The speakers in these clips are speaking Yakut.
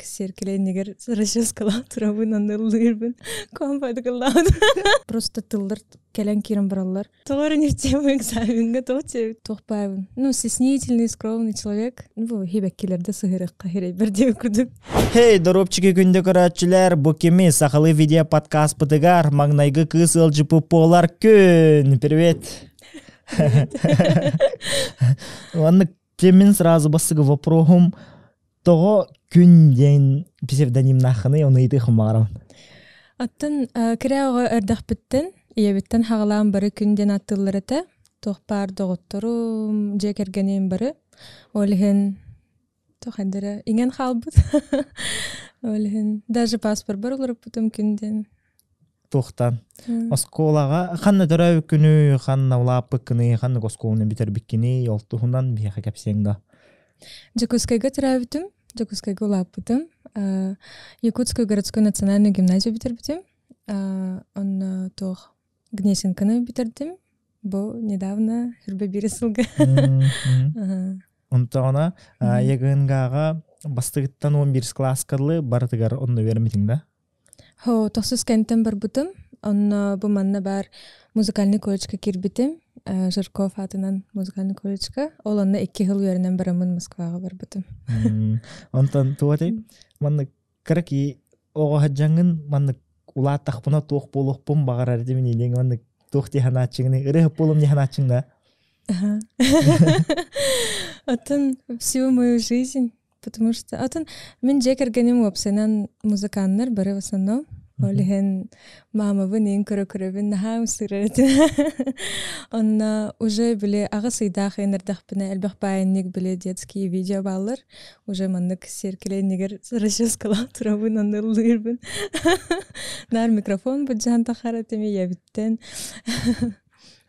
Сиэркилэ иннигэр расческалаах турабын, онно ыллыырбын. Компадыкыллаабыт. Просто тыллар кэлэн киирэн бараллар. Тоҕо эрэ не в тему экзамеҥҥа тоҕо туохпаабын. Ну, стеснительный, скромный человек. Ну, хибэккилэрдэ сыһырыахха хирэйбэр диэн курдук. Хей, доруопчики күндү көрөөччүлэр, бу кими сахалыы видео подкастпытыгар маҥнайгы кыыс ыалдьыппыт буолар күн. Привет. Маннык Мин сразу бастакы вопроһум тоҕо күн диэн псевдонимнааххыный ону ыйытыахым баҕарабын. Оттон кыра оҕо эрдэхпиттэн ийэбиттэн хаҕалаан бары күн диэн ааттыыллар этэ. Туох баар доҕотторум, дьиэ кэргэним бары. Ол иһин туох эрэ иҥэн хаалбыт. Ол иһин даже паспорбар олоруппутум күн диэн. Туохтан? Оскуолаҕа ханна төрөөбүккүнүй, ханна улааппыккыный, ханнык оскуоланы бүтэрбиккиний, ол туһунан биһиэхэ кэпсиэҥ да. Дьокуускайга төрөөбүтүм, Дьокуускайга улааппытым. Якутскую городскую национальную гимназию бүтэрбитим. Онно туох Гнесинканы бүтэрдим. Бу недавно хүрбэ биир сылга. Онтоҕуна ЯГНГ-ҕа бастыгыттан 11 класскарлы барытыгар онно үөрэммитиҥ да? Һоо, тохсус кэнтэн барбытым. Онно бу манна баар музыкальный колледжка киирбитим. Жирков аатынан музыкальный колледжка. Ол онно 2 сыл үөрэнэн бараммын Москваҕа барбытым. Онтон туох этэй? Маннык кыра кии оҕо сылдьаҥҥын маннык улааттахпына туох буолуохпун баҕарар этим ини маннык туох дии санааччыгыный? Ырыаһыт буолуом дии санааччыҥ да? Оттон всю мою жизнь. Потому что атын мин дьиэ кэргэним уопсайынан музыканнар бары в основном. Ол иһин маамабын иин көрө-көрөбүн наһаа ымсыырар этим. Онно уже били аҕыс ыйдаах ыйын эрдэхпинэ элбэх баайынньык били детские видео бааллар. Уже маннык сиэркилэ иннигэр расческалаах турабын, онно ыллыырбын. Наар микрофон былдьаан тахар этим ийэбиттэн.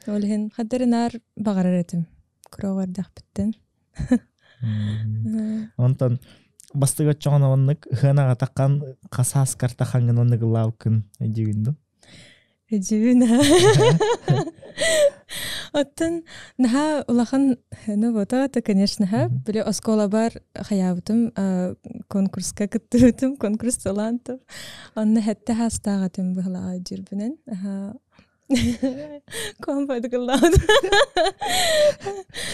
Ол иһин хадары наар баҕарар этим. Кыра эрдэхпиттэн. Онтон бастыгы оччоҕуна оннук ыһыанаҕа таххан хасааскар тахаҥҥын оннук ыллаабыккын өйдүүгүн дуу? Өйдүүбүн. Оттон наһаа улахан ну вот это конечно били оскуолабар хайаабытым конкурска кыттыбытым конкурс талантов онно хэтте хаастаах этим быһылааҕа дьүрбүнэн Компадыкыллаабыт.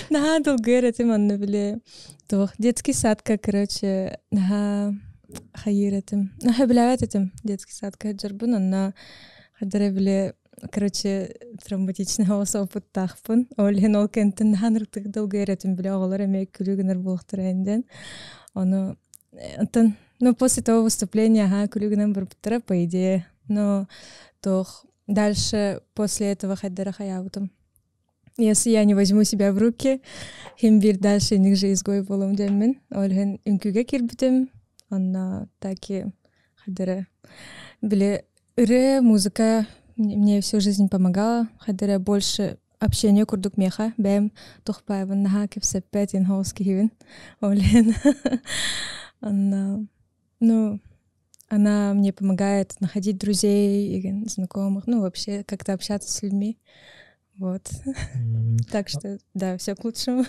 Наһаа долгуйар этим онно били туох детский садка короче наһаа хайыыр этим. Наһаа билээбэт этим детский садка сылдьарбын онно хадара били короче травматичный оҕус опыттаахпын. Ол иһин ол кэнтэн наһаа ынырыктык долгуйар этим били оҕолор эмиэ күлүү гынар буолуохтара диэн. Ону онтон ну после того выступления аһаа күлүү гынан барбыттара по идее. Но туох дальше после этого хайдара хаябытым. Если я не возьму себя в руки, хим бир дальше иник же изгой болом диэммин. Ол иһин үҥкүүгэ киирбитим. Онно таки хайдара били ырыа, музыка мне всю жизнь помогала. Хайдара больше общение курдук миэхэ бэйэм тухпаабын наһаа кэпсэппэт ин киһибин. Ол иһин онно ну она мне помогает находить друзей и знакомых, ну, вообще как-то общаться с людьми. Вот. Так что, да, все к лучшему.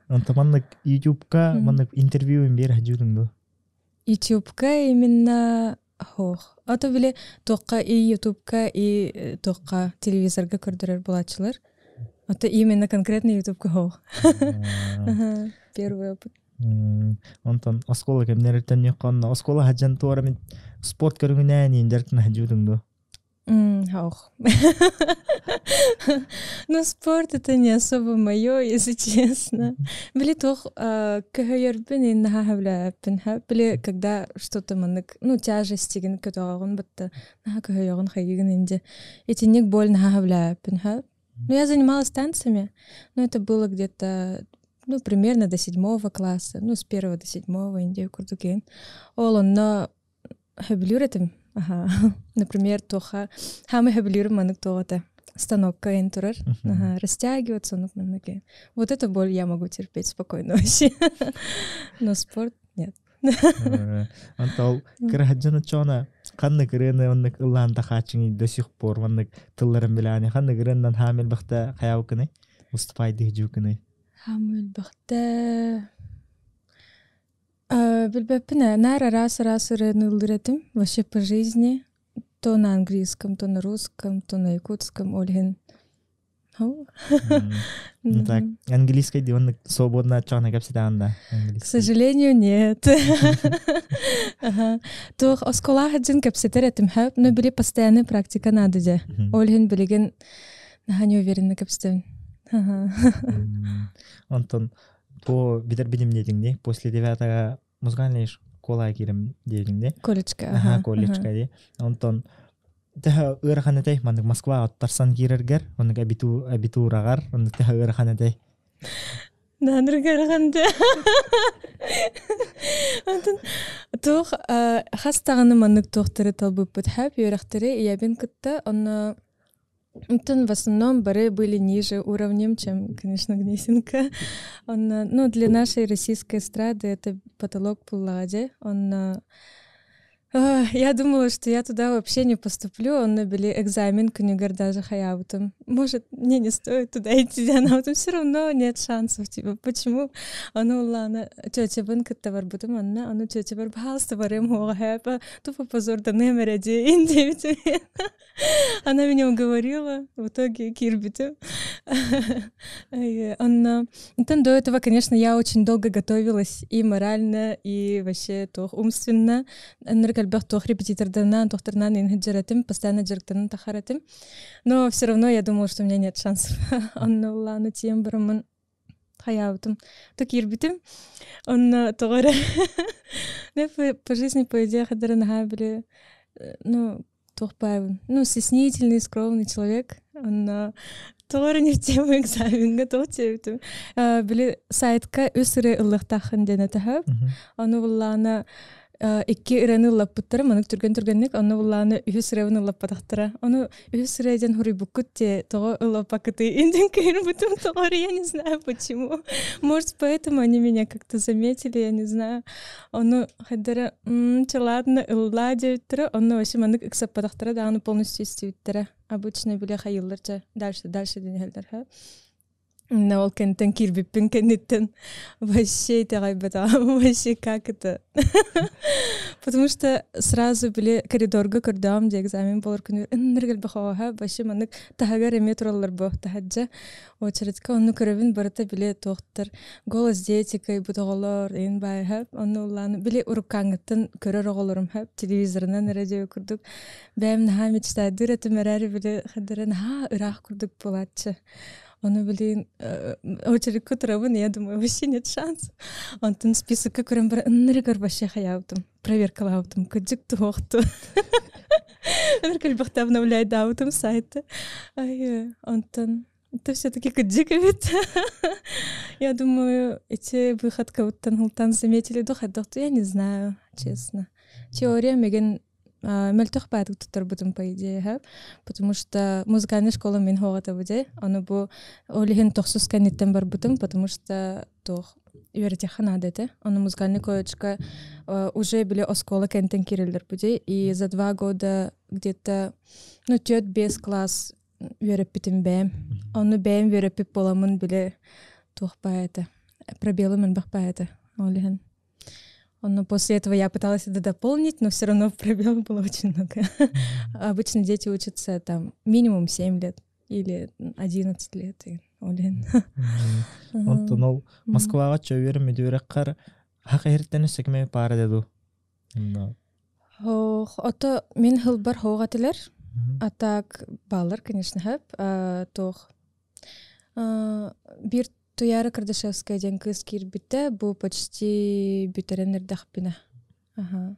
Онто маннык ютубка маннык интервью биэр хадьыытыҥ дуо? Ютубка именно хох. А то били туохха и ютубка и туохха телевизорга көрдөрөр буолааччылар. А то именно конкретно ютубка хох. Первый опыт. Онтон оскуола кэмнэриттэн онно оскуола сылдьан туора мин спорт көрүҥүнээн иин дьарыктана сылдьыбытыҥ дуо? Ох. Ну, спорт это не особо мое, если честно. Били туох көһөйөрбүн ин наһаа сөбүлээбэппин. Били когда что-то маннык, ну, тяжестигин көтөҕөҕүн бытта наһаа көһөйөҕүн хайыгын инде. Итинник боль наһаа сөбүлээбэппин. Ну, я занималась танцами, но это было где-то ну, примерно до седьмого класса, ну, с первого до седьмого инде курдук иин. Ол онно сөбүлүүр этим. Аха. Например, туоха хаамай сөбүлүүрүм маннык туох этэ станокка ин турар. Ага, растягиваться, ну, маннык. Вот эту боль я могу терпеть спокойно вообще. Но спорт нет. Онто ол кыра сылдьан оччоҕуна ханнык ырыаны оннук ыллаан тахааччыҥый до сих пор маннык тылларын билээни ханнык ырыаннан хаам элбэхтэ хайаабыккыный уступайдыы дьууккуный Хаам элбэхтэ. Билбэппин ээ, наар араас-араас ырыаны ыллыыр этим. Вообще по жизни. То на английском, то на русском, то на якутском. Ол иһин Ну так, английский дии оннук свободно аччаҕына кэпсэтэҕин да К сожалению, нет. Туох оскуола сылдьан кэпсэтэр этим хөп, но били постоянная практика надо дьэ. Ол иһин билигин наһаа не уверенно кэпсэтэбин. Онтон по битэр билимниэтиҥ дии после девятого музыкальная школа киирим диэтиҥ дии Колледжка. Аха, колледжка дии. Онтон төһө ыарахан этэй маннык Москваҕа оттарсан киирэргэр, оннук абитураҕар, оннук төһө ыарахан этэй? Наанырга ыарахан дэ. Онтон туох хас даҕаны маннык туохтары талбыппыт хэп үөрэхтэри ийэбин кытта онно Онтон в основном бары были ниже уровнем, чем, конечно, Гнесинка. Он, ну, для нашей российской эстрады это потолок буоллаҕа дии. Он я думала, что я туда вообще не поступлю. Он били экзамен күнүгэр даже хайаабытым. Может, мне не стоит туда идти, она там все равно нет шансов. Типа, почему? Ону ыллаана тетябын кытта барбытым онно. Ону тетябар пожалуйста барыам суоҕа тупо позорданыам эрэ диэн диэбитим. Она меня уговорила, в итоге киирбитим. Онно до этого, конечно, я очень долго готовилась и морально, и вообще туох умственно. Ынырык элбэх туох репетитордарынан, туохтарынан иһин этим, постоянно дьарыктанан тахсар этим. Но все равно я думала, что у меня нет шансов. Онно улааны тиийэн бараммын хайаабытым. То киирбитим. Онно тоҕо эрэ по жизни, по идее, хадары наһаа били ну, туох баайбын. Ну, стеснительный, скромный человек. Онно тоҕо эрэ не в тему экзамеҥҥа туох диэбитим. Били сайтка үс ырыа ыллыахтааххын диэн этэ Ону буллаана икки ырыаны ыллаппыттара маннык түргэн-түргэнник онно буллааны үһүс ырыабын ыллаппатахтара. Ону үһүс ырыа диэн хуруйбуккут дии тоҕо ыллаппаккытый диэн кыырбытым тоҕо эрэ я не знаю почему. Может, поэтому они меня как-то заметили, я не знаю. Ону хайдара чэ ладно ыллаа диэбиттэрэ онно вообще маннык ыксаппатахтара даҕаны полностью истибиттэрэ. Обычно били хайыыллар чэ дальше дальше диэн иһэллэр На ол кэнниттэн киирбиппин кэнниттэн вообще итэҕэйбэтэҕим вообще как это потому что сразу били коридорга көрдөҕүм дии экзамен буолар күнүгэр ыннырык элбэх оҕо вообще маннык таһыгар эмиэ тураллар бу таһырдьа очередька онну көрөбүн барыта били туохтар голос дети кыайбыт оҕолор иин баайа онну улаан били уруккааҥҥыттан көрөр оҕолорум хөп телевизорынан эрэ диэбит курдук бэйэм наһаа мечтайдыыр этим эрээри били хадара наһаа ыраах курдук буолааччы. Ону билигин очередька турабын, я думаю, вообще нет шанс. Онтон списокка көрөн баран ыннырыгар вообще хайаабытым, проверкалаабытым, кырдьык туохту. Ынырык элбэхтэ обновляйдаабытым сайты. Ай, онтон это все-таки кырдьык эбит. Я думаю, эти выходкабыттан хултан заметили духадохту, я не знаю, честно. Теория мигин мөлтөх баатык туттарбытым по идее потому что музыкальная школа мин хоҕатабыде ону бу ол иһин тохсус кэнниттэн барбытым потому что туох үөрэтиэххэ наада этэ ону музыкальный колледжка уже били оскуола кэнниттэн киирэллэр буде и за 2 года где-то ну түөрт биэс класс үөрэппитим бэйэм ону бэйэм үөрэппит буоламмын били туох баа этэ пробелым элбэх баа этэ ол иһин. Но после этого я пыталась это дополнить, но все равно пробелов было очень много. Обычно дети учатся там минимум 7 лет или 11 лет. И, блин. Онтон ол Москваҕа чөйүөр мүдүөрэххэр хах эһиртэн өссө кими паара деду? Ох, ото мин хылбар хоох этилэр. А так бааллар, конечно, хөп. Туох биир Туяра Кардашевская диэн кыыс киирбитэ, бу почти бүтэрэн эрдэхпинэ. Аха.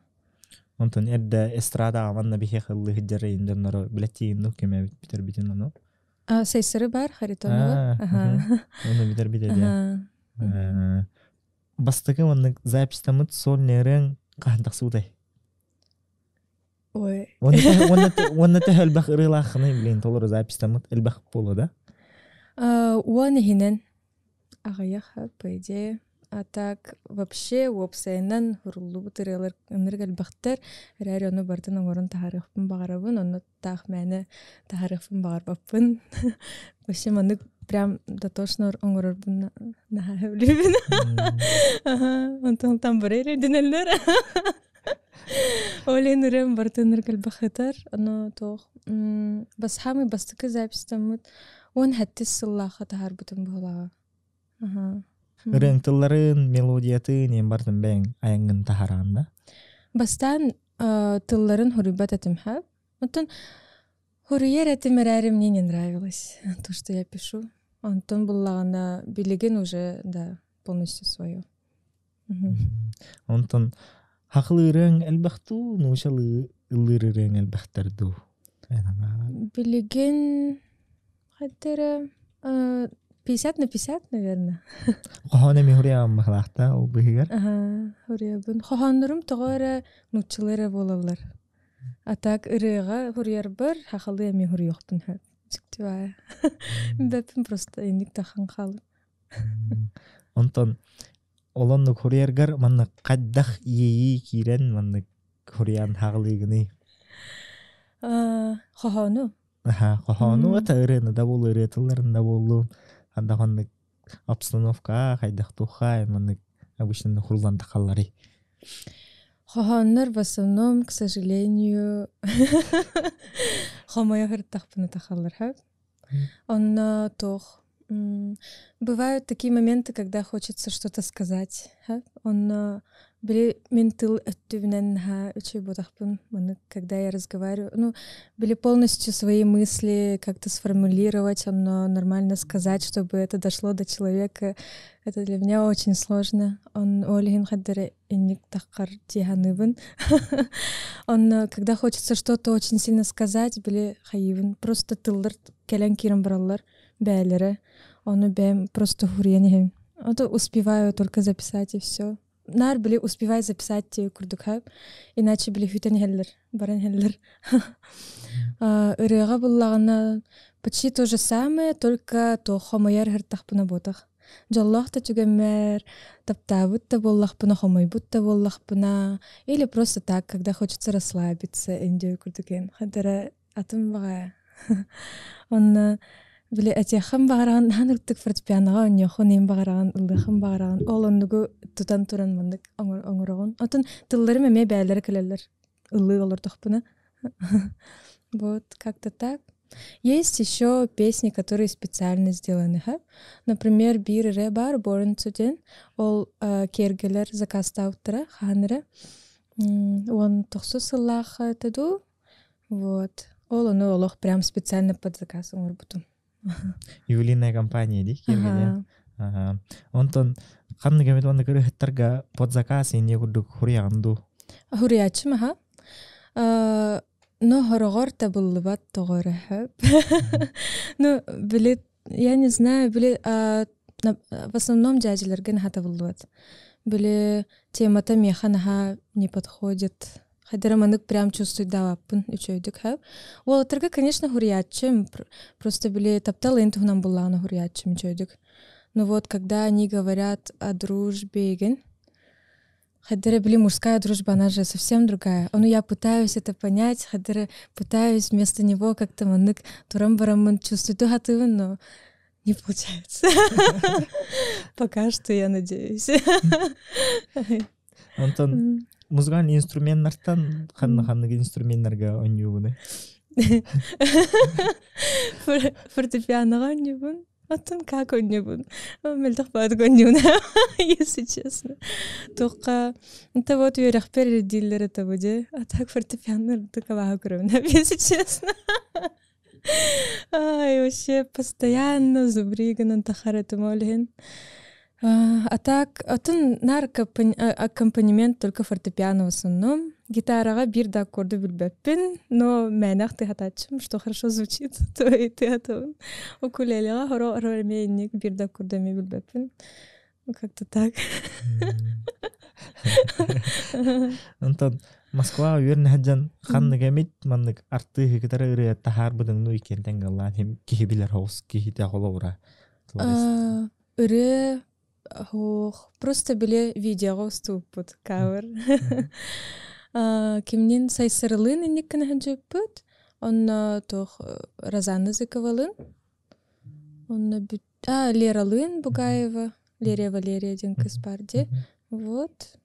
Онтон эрдэ эстрадаҕа манна биһиэхэ ыллыы сылдьар дьоннору билэттиин дуу ким эбит бүтэрбитин ону? А, Сайсары бар, Харитонова. Аха. Ону бүтэрбит этэ. Бастакы маннык записьтаммыт сольный ырыаҥ хаһан тахсыбытай? Ой. Уонна төһө элбэх ырыалааххыный блин толору записьтаммыт элбэх буолуо да? Уон иһинэн аҕыйах по идее. А так вообще уопсайынан суруллубут ырыалар ынырык элбэхтэр. Эрээри ону барытын оҥорон таһаарыахпын баҕарабын, онно таах мээнэ таһаарыахпын баҕарбаппын. Вообще маннык Прям дотошно оҥорорбун наһаа сөбүлүүбүн. Онтон тамбура эрдинэллэр. Ол иһин ырыам барытын ыргылбахытар. Ону туох басхамый бастакы записьтаммыт 17 сыллаахха таһаарбытым быһыылааҕа. Ырыаҥ тылларын, мелодиятын иэн бартын бэйэҥ айаҥҥын таһараҕын да? Бастаан тылларын хоруйбат этим ха. Оттон хоруйар этим эрээри мне не нравилось то, что я пишу. Онтон буллаҕына билигин уже да полностью свое. Онтон хахылыырыаҥ элбэх дуу, нуучалыы ыллыыр ырыаҥ элбэхтэр дуу? Билигин хайдара 50 на 50, наверное. Хоһоон эми хуруйаҕын баһылаахта ол быһыгар. Аха, хуруйабын. Хоһооннорум тоҕо эрэ нууччалыы эрэ буолаллар. А так ырыаҕа хуруйарбар хахалыы эми хуруйуохпун сөп. Дьиктибаа. Бэппин просто инник тахан хаалым. Онтон олоннук хуруйаргар маннык хайдах иэйии киирэн маннык хуруйан хаҕылыыгыный? Хоһоону. Аха, хоһоону это ырыаны да буоллу, ырыа тылларын да буоллун, ханда ханнык обстановка хайдах туххай маннык обычно хуруллан тахалларый? Хоһооннор в основном, к сожалению, хомойо сырыттахпына тахаллар сөп. Онно туох бывают такие моменты, когда хочется что-то сказать. Онно били мин тыл өттүбүнэн наһаа үчүгэй буотахпын. Маны когда я разговариваю, ну, били полностью свои мысли как-то сформулировать, онно нормально сказать, чтобы это дошло до человека, это для меня очень сложно. Он ол иһин хаддара инник таххар тиһаныбын. Онно когда хочется что-то очень сильно сказать, били хайыбын. Просто тыллар кэлэн киирэн бараллар бээлэрэ. Ону бэйэм просто хуруйан иһэбин. Ото успеваю только записать и все. Наар били успевай записать диye курдук хөп. Иначе били хүтэн иһэллэр, баран иһэллэр. Ырыаҕа буллаҕына почти то же самое, только то хомойор ыһыртахпына буотах. Дьоллоох да түгэммэр, таптаабыт да буоллахпына, хомойбут да буоллахпына, или просто так, когда хочется расслабиться, индиэ курдук эн хадара атын баҕа. Онно били этиэххин баҕараҕын наһаа ыртык фортепианоҕа оонньуоххун иһин баҕараҕын, ыллыаххын баҕараҕын, ол оннугу тутан туран маннык оҥороҕун. Отон тылларым эмиэ бээлэрэ кэлэллэр ыллыы олордохпуна. Вот как-то так. Есть еще песни, которые специально сделаны. Ха? Например, биир ырыа баар Born to диэн. Ол киэргэлэр заказтаабыттара хаһан эрэ. 19 сыллаах этэ дуу. Вот. Ол ону олох прям специально под заказ оҥорбутум. Ювелирная компания дии киэргэлэ. Ага. Онтон ханнык эмит уонна кырыһыттарга под заказ инние курдук хуруйаҕын дуу? Хуруйааччым аха. Но хороҕор табыллыбат тоҕо эрэ сөп. Ну, били, я не знаю, били, в основном дьээдьэлэргэ наһаа табыллыбат. Били, темата миэхэ наһаа не подходит. Хайдара манык прям чувствуйдаабаппын үчүгэйдик сөп. Уолаттарга, конечно, хуруйааччым. Просто били таптал эн туһунан буллаҕына хуруйааччым үчүгэйдик. Но вот когда они говорят о дружбе игин, Хайдара били мужская дружба, она же совсем другая. Ну, я пытаюсь это понять, хайдара пытаюсь вместо него как-то маннык туран бараммын чувствую хатыбын, но не получается. Пока что я надеюсь. Онтон музыкальный инструменнартан ханна ханнык инструменнарга оонньуугунуй? Фортепианоҕа оонньуубун. Оттон как оонньуубун? Мөлтөх баҕатык оонньуубун, если честно. Туохха это вот үөрэхпэр ирдииллэр это буде. А так фортепиано ордук абааһы көрөбүн, если честно. Ай, вообще постоянно зубригынан тахар этим ол иһин. А так, атын наар аккомпанемент только фортепиано в основном. Гитараҕа биир да аккорду билбэппин, но мээнэх тыһатааччым, что хорошо звучит, то и тыһатабын. Укулелеҕа хоро оро эмиэ инник биир да аккорду эмиэ билбэппин. Как-то так. Онтон Москва үөрэнэ сылдьан ханнык эмит маннык артыыһы кытары ырыа таһаарбытыҥ ну иккиэнтэн галлаан хим киһи билэр оҕус киһитэ холобура. Ырыа Ох, просто били видеоҕа устубуппут кавер. Кимнин Сайсарылыын инниккин сылдьыбыппыт. Онно туох Розанна Зыковалыын. Онно бүт... А, Лералыын Бугаева, Лерия Валерия диэн кыыс баар дии. Вот,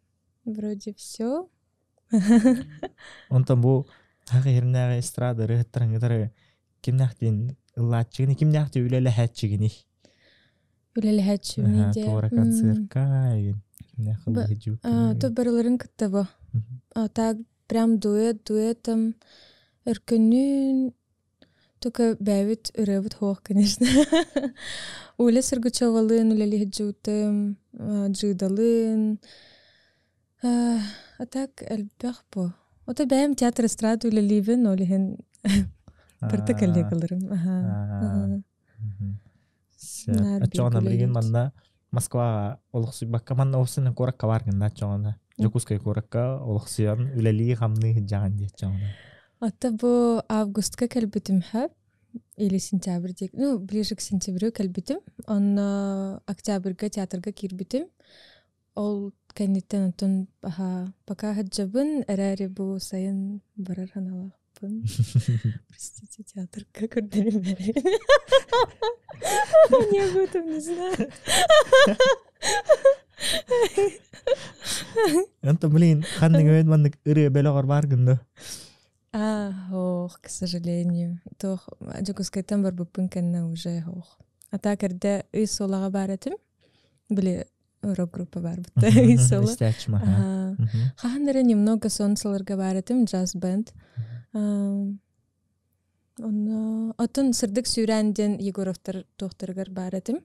вроде все. Онтон бу саха иһиринээҕи эстрада ырыаһыттарын кытары кимнээхтиин ыллааччыгыный, кимнээхтии үлэлэһээччигиний? Үлэлэһээччибиний дии. Туора концертка игин кимнээх ыллыһыдьыбыккыный? То барыларын кытта бу. А так прям дуэт дуэтом өркөннүүн только бэйэбит ырыабыт суох, конечно. Оля Сергучевалыын үлэлиһидьыбытым, Джидалыын. А так элбэх бу. Ото бэйэм театр эстрада үлэлиибин, ол иһин барыта коллегаларым. Аха. Оччоҕуна билигин манна Москваҕа олохсуйбакка манна олохсуйан куоракка баар гынна оччоҕуна Дьокуускай куоракка олохсуйан үлэлии-хамныы сылдьаҕын диэччэҕинэ. Ата бу августка кэлбитим хөп или сентябрь диэк ну ближе к сентябрю кэлбитим онно октябрьга театрга киирбитим ол кэнниттэн оттон аха пока сылдьабын эрээри бу сайын барар санаалаахпын простите театрга көрдөрүм Они об этом не знают. Онтон блин, ханнык эбит маннык ырыа бөлөҕөр баар гынна? А, ох, к сожалению. Туох Дьокуускайтан барбыппын кэннэ уже ох. А так эрдэ ый суолаҕа баар этим. Били рок-группа баар бутта ый суола. Истээччим аха. Хаһан эрэ немного сон сыларга баар этим, джаз-бенд. Онно оттон Сырдык сүүрээн диэн Егоровтар туохтарыгар баар этим.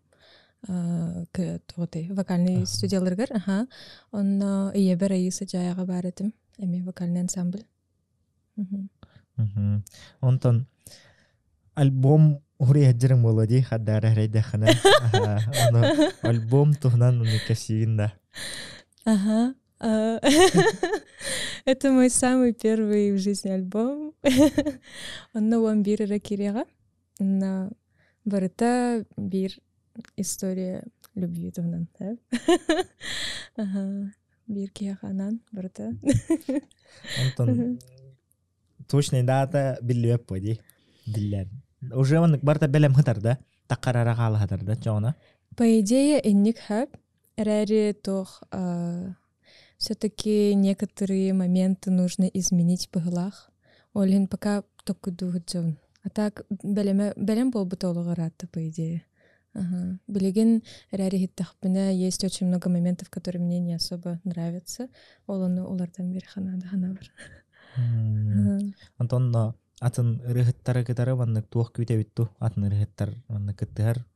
Туотай вокальный студияларыгар. Аха. Онно ийэбэр Раиса Дьаайаҕа баар этим. Эмиэ вокальный ансамбль. Онтон альбом уруйадьырым буолуо дии хаддаара эрэйдэххинэ. Ону альбом туһунан ону кэпсиигин да. Ага. Это мой самый первый в жизни альбом. Онно уон биир эрэ кириэҕэ. Онно барыта биир история любви туһунан. Ага. Биир киһиэхэ анаан барыта. Онтон точный дата биллибэт буо дии. Биллэр. Уже маннык барыта бэлэм хытар да? Таккарара хаалаһатар да чоҕуна? По идее, инник хөп. Эрээри туох все-таки некоторые моменты нужно изменить быһылаах. Ол иһин пока токкуйдуу сылдьабын. А так бэлэмэ бэлэм буолбута олох ыраатта по идее. Ага. Билигин эрээри иһиттэхпинэ есть очень много моментов, которые мне не особо нравятся. Ол ону улардан биэриэххэ наада санаабар. Онтон атын ырыһыттары кытары маннык туох күүтэбит ту? Атын ырыһыттар маннык кыттыһар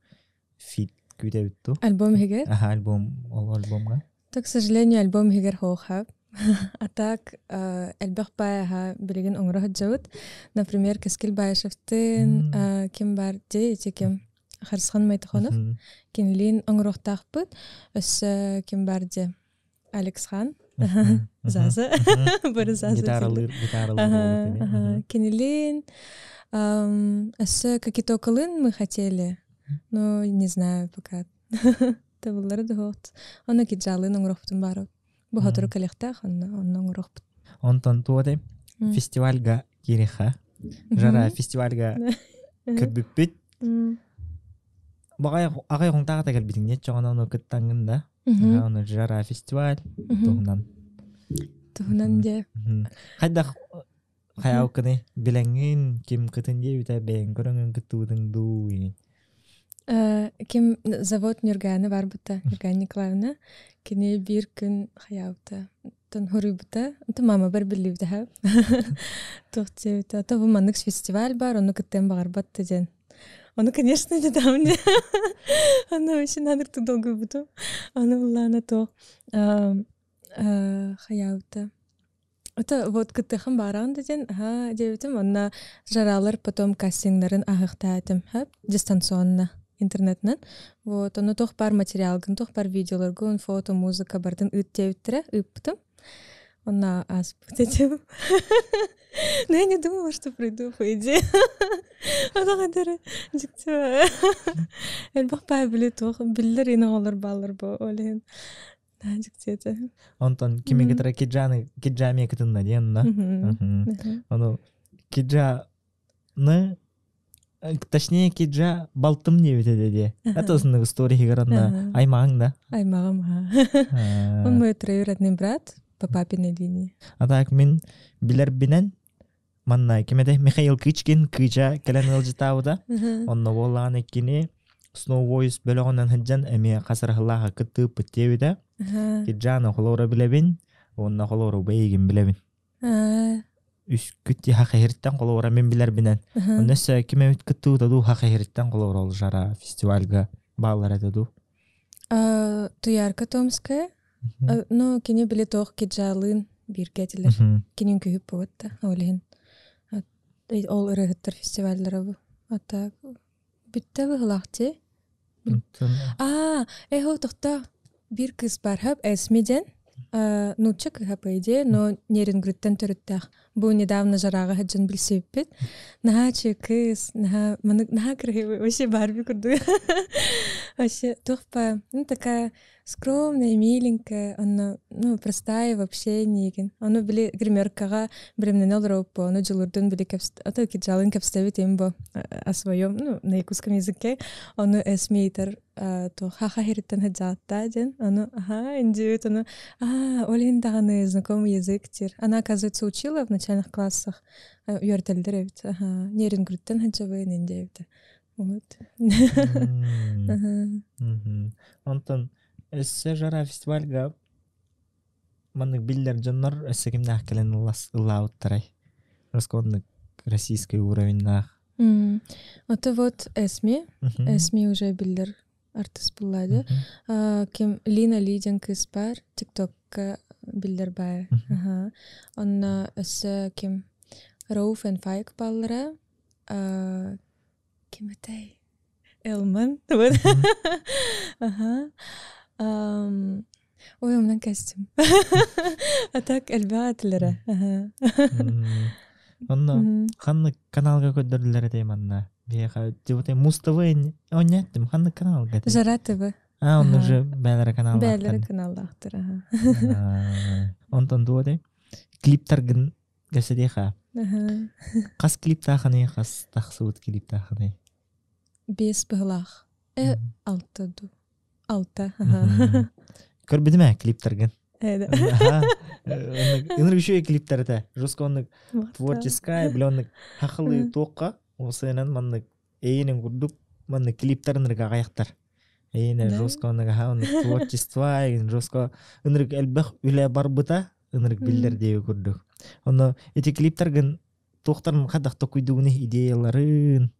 фит күүтэбит ту? Альбом иһигэр? Аха, альбом, ол альбомга. То, к сожалению, альбом иһигэр хоха. А так, элбэх баайаха билигин оҥоро сылдьабыт. Например, Кэскил Баишевтын, ким бар дии, ити ким Харысхан Майтахонов. Кинилиин оҥоруохтаахпыт. Өссө ким бар дии? Алекс Хан. Заза. Бары Заза. Гитаралыыр, гитаралыыр. Кинилиин. Өссө Кокитокалын мы хотели. Но не знаю пока. Табыллары да суох. Онно киджалыын оҥоруохпутун баар. Бу сотору кэлиэхтээх, онно онно оҥоруохпут. Онтон туох этэй? Фестивальга киириэххэ. Жара фестивальга көрбүппүт. Баҕай аҕай хоҥтаах кэлбитиҥ нет чоҕоно ону кыттаҥҥын да. Ону Жара фестиваль туһунан. Туһунан дьэ. Хайдах хайауккыный билэҥҥин ким кытын диэбитэ бэйэҥ көрөҥҥүн кыттыбытыҥ дуу Ким завод Нюрганы барбыта, Нюргана Николаевна. Кини биир күн хайаабыта, тон хоруйбута, онтон мамабар биллибитэ туох диэбитэ, ото бу маннык фестиваль бар, ону кыттыан баҕарбат да диэн. Ону, конечно, не дам мне. Ону очень надо долгуйбутум. Аны буллаана туох хайаабыта. Это вот кыттыахым баараҕын да диэн, аһаа диэбитим. Онно жаралар потом кастингнарын аһыахтаатым, хөп, дистанционно интернетинэн. Вот, ону туох баар материалгын, туох баар видеоларгын, фото, музыка барытын ыыт диэбиттэрэ, ыыппытым. Онно ааспыт этим. Но я не думала, что пройду, по идее. Ата дьикти элбэх баай били туох биллэр ин оҕолор бааллар бу ол иһин дьикти этэ. Онтон кими кытары киджаны киджами кытынна диэн на. Ону киджаны Точнее, Киджа балтым диэбит этэ дии. Это основной история хигар аймаҕыҥ да? Аймаҕым, ха. Он мой троюродный брат по папиной линии. А так мин билэрбинэн манна ким этэ Михаил Кычкин Кыыча кэлэн ыалдьытаабыта. Онно буоллаҕына кини Snow Voice бөлөҕүнэн сылдьан эмиэ хасырахылааха кыттыыппыт диэбитэ. Киджаны холоро билэбин, уонна холоро бэйигин билэбин. Үскүт хахыһыртан холоро мин билэрбинэн. Онно өссө ким эбит кыттыбыта дуу хахыһыртан холоро ол жара фестивальга бааллар этэ дуу. Туярка Томская. Ну, кини били туох киджалыын бииргэ этилэр. Кинин күһүп буотта, ол иһин. Ол ырыһыттар фестиваллара бу. А так бүттэ быһылаах дии. Аа, эхо тохто биир кыыс бар хөп Эсми диэн. Нуучча кыыһа по идее, но Нерюнгриттэн төрүттээх. Бу недавно жараҕа сылдьан билсибиппит. Наһаа үчүгэй кыыс, наһаа маннык наһаа красивый, вообще Барби курдук. Вообще туох па, ну такая скромная, миленькая, онно ну простая в общении Ону били гримеркаҕа бремнене олоробуппу, ону дьулурдун били ото киджалын кэпсэбит им бу о своем, ну, на якутском языке, ону эсмейтер то ха-ха хириттен хаджаатта диэн, ону аха индиют, ону а ол иһин даҕаны знакомый язык тир. Она, оказывается, учила в начальных классах үөрэтэллэр эбит. Аха, Нерюнгриттен хаджабын индиэбит. Вот. Онтон өссө жара фестивальга маннык биллэр дьоннор өссө кимнээх кэлэн ыллаабыттарай? Росконнык российский уровеннаах. Это вот Эсми. Эсми уже биллэр артист буллады. Ким Лина Ли диэн кыыс баар, ТикТокка биллэр баай. Онно өссө ким Рауф and Файк бааллара. Ким этэй? Элман. Ага. Ой, умнан костюм. А так элбэх этилэрэ. Онно ханнык каналга көрдөрдүлэр этэй манна? Биһиэхэ типа Муз ТВ онньаттым ханнык каналга? Жара ТВ. А, он уже бээлэрэ каналлаахтар. Бээлэрэ каналлаахтар, аха. Онтон дуо дей? Клиптаргын кэпсэтиэхэ. Хас клиптааханый, хас тахсыбыт клиптааханый? Биэс быһылаах. Алта ду. Алта. Көрбүтүм ээ клиптаргын. Ынырык үчүгэй клиптар этэ. Жестко оннук творческая, бile оннук хахылыы туохха осыынан маннык эйинин курдук маннык клиптар ынырык аҕайахтар. Эйине жестко оннук аха оннук творчество жестко ынырык элбэх үлэ барбыта ынырык биллэр диэби курдук. Онно ити клиптаргын туохтарын хайдах токуйдугуну идеяларын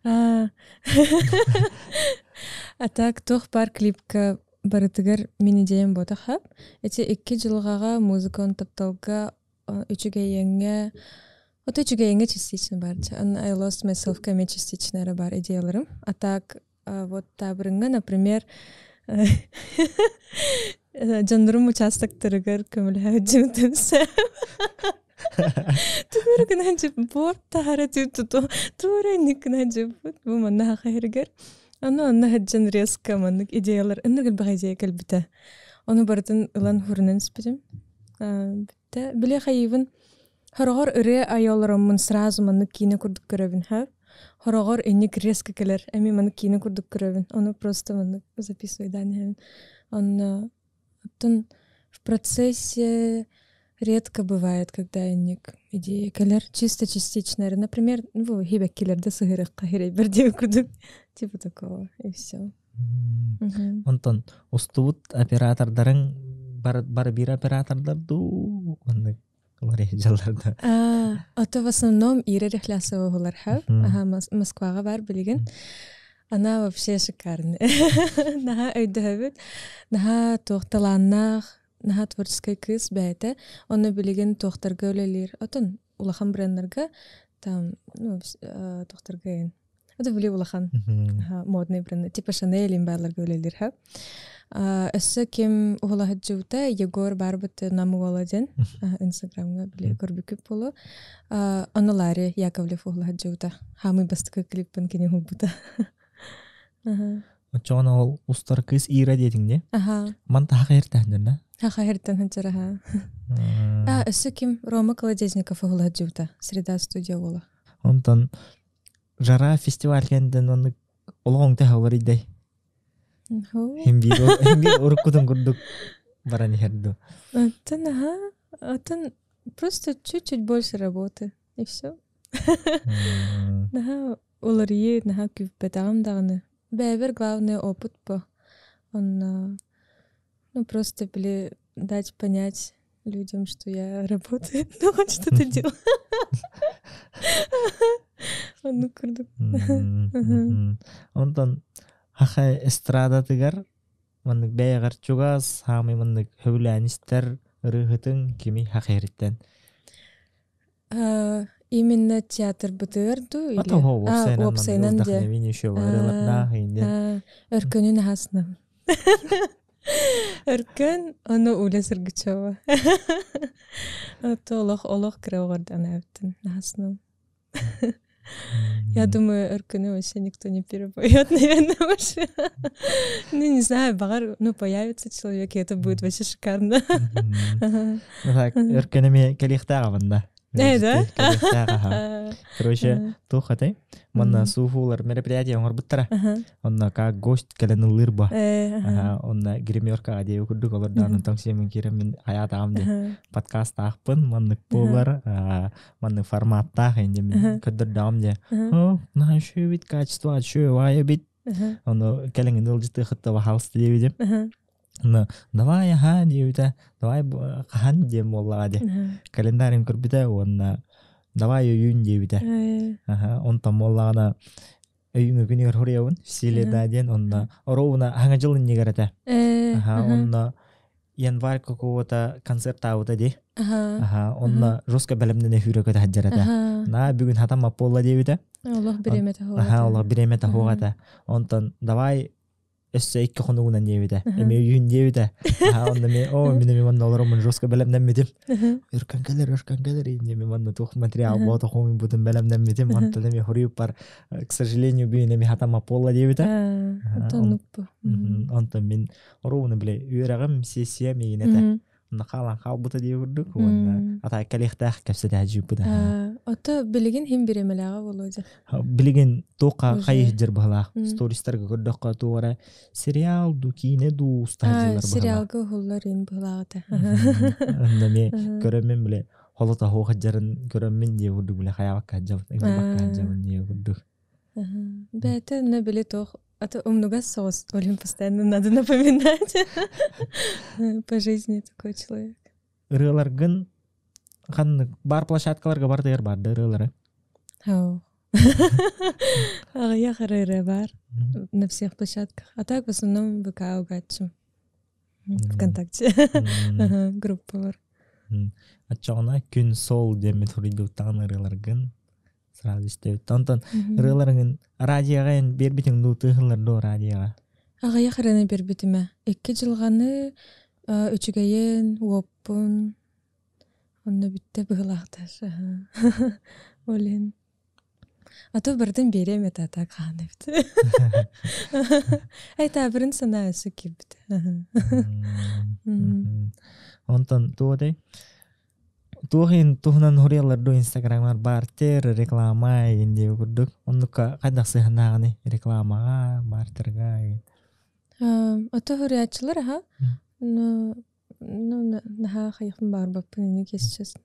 А так туох баар клипка барытыгар мин идеям буотаха. Эти икки дьылҕаҕа музыканы тапталга үчүгэйэҥҥэ ото үчүгэйэҥҥэ частично баар. I lost myself эмиэ частично эрэ баар идеяларым. А так вот таабырыҥҥа, например, дьоннорум участоктарыгар көмөлөһө сөп. Тугур гынан борт таһара туту тура инник гынан жыппыт бу манна хахайрыгар. Аны онно хаджан резко маннык идеялар ыннык элбэх идея кэлбитэ. Ону барытын ылан хурунан испитим. Бүттэ. Биле хайыбын хороҕор ырыа айолороммун сразу маннык киинэ курдук көрөбүн ха. Хороҕор инник резко кэлэр эми маннык киинэ курдук көрөбүн. Ону просто маннык записывай даниһэбин. Онно оттон в процессе редко бывает, когда инник идея кэлэр чисто частично. Например, ну, хибэккилерде сыһырыкка хирейбер диэн курдук. Типа такого, и все. Онтон устубут оператордарың бар, бар бир оператордар дуу оннук дьалларда. А то в основном Ира Рехлясова булар Ага, Москваҕа бар билигин. Она вообще шикарная. Наһаа өйдөһөбүт. Наһаа туох талааннаах, наһаа творческай кыыс бэйэтэ. Онно билигин туохтарга үлэлиир. Отон улахан бренднарга там, ну, туохтарга Это били улахан модный бренд. Типа Шанель им бааларга үлэлиир ха. Өссө ким уһулаһыджыбыта Егор барбыт намуола диэн Инстаграмга били көрбүкүп болу. Ону Ларри Яковлев уһулаһыджыбыта. Хамый бастакы клиппин кини хубута. Очоҕуна ол устар кыыс Ира диэтиҥ дии? Аха. Ман таха эртэһиннэр да? Хаха эртэн ханчар аха. А, өссө ким Рома Колодезников уһулаһыджыбыта. Среда студия буола. Онтон Жара фестиваль кэнниттэн оннук олоҕуҥ төһө уларыйдай? Хин биир уруккутун курдук баран иһэр дуу? Оттон аха, оттон просто чуть-чуть больше работы, и все. Наһаа уларыйыы, наһаа күүппэтэҕим даҕаны. Бэйэбэр главный опыт по. Он, ну, просто били дать понять людям, что я работаю, ну, хоть что-то делаю. Оннук курдук. Онтон хаха эстрадатыгар маннык бэйэҕэр чугас хаамый маннык хөбүлээн истэр ырыаһытыҥ кими хахериттэн? Именно театрбытыгар дуу или уопсайынан дьэ Өркөнүн аһасным. Өркөн ону Уля Сергучева. Олох олох кыра оҕордан эбиттин аһасным. Я думаю, Өркөнү вообще никто не перепоет, наверное, вообще. Ну, не знаю, баҕар, ну, появится человек, и это будет вообще шикарно. Ну так, Өркөн эмиэ кэлиэхтээх абында. Э, да? Короче, туох этэй? Манна сууфуулар мероприятие оҥорбуттара. Онно как гость кэлэн ыллыыр ба. Онно гримеркаҕа диэби курдук олордаан онтон сиэмин киирэн мин хайаатаҕым диэн подкастаахпын маннык буолар маннык форматтаах инде мин көрдөрдөҕүм дьэ о наһаа үчүгэй эбит качество үчүгэй эбит ону кэлиҥин ыалдьытыахытта баһаалыста диэбитим ну давай аха диэбитэ давай хаһан диэн буоллаҕа дии календарин көрбүтэ уонна давай өйүүн диэбитэ аха онтон буоллаҕына өйүүҥҥү күнүгэр хоруйабын силеда диэн онно оруобуна хаҥа дьыл иннигэр этэ аха онно январь какого-то концерт таабыта дии аха онно жестко бэлэмнэнэ сүүрэ көтө сылдьар этэ на бүгүн хатаммат буолла диэбитэ Олох бириэмэтэ аха олох бириэмэтэ суох этэ онтон давай өссө икки хонугунан диэбитэ эмиэ үйүн диэбитэ аха онно эмиэ оо мин эмиэ манна олороммун жестко бэлэмнэммитим өркөн кэлэр өркөн кэлэр инде мен манна туох материал буота хомуйбутун бэлэмнэммитим онтон эмиэ хоруйуппар к сожалению бүгүн эмиэ хатаммат буолла диэбитэ онтон мин оруобуна бile үөрэҕим сессия миигин этэ онно хаалан хаалбыта дии курдук уонна атай кэлиэхтээх кэпсэтэ дьииппыт Ото билигин хим биремэлээҕэ буолуо дьэ билигин туохха хайыһдьыр быһалаах стористарга көрдөххө туора сериал ду киинэ дуу устаһдьылар сериалга уһуллар ин быһалааҕыта онно эмиэ көрөммүн биле холото хуохадьарын көрөммүн дии курдук биле хайаабакка хаджабын ыҥырбакка хаджабын дии курдук Бэйэтэ онно били туох а то умнугас соҕус Олен постоянно надо напоминать. По жизни такой человек. Ырыаларгын ханнык бар площадкаларга бардыгар барды ырыалары? Аҕыйах ырыа бар на всех площадках. А так в основном ВК угатчым. ВКонтакте. Группа бар. Оччоҕуна күн сол диэммит суруйдуктаҕын ырыаларгын сразу истэбит. Онтон ырыаларыҥын радиоҕа эн биэрбитиҥ дуу тыаһыллар дуу радиоҕа? Аҕыйах ырыаны биэрбитимэ. Икки дьылҕаны үчүгэйин, уоппун онно бүттэ быһыылаахтар. Ол иһин А то барытын биэриэм этэ так хаан эбит. Ай таабырын санаа өссө киирбит. Онтон туох этэй? Туох иһин туһунан суруйаллар дуу Инстаграмҥар бартер, реклама игин диэби курдук. Оннукка хайдах сыһыаннааҕыный рекламаҕа, бартерга игин? Ото суруйааччылар аха. Ну, ну наһаа хайыхпын баарбаппын ини если честно.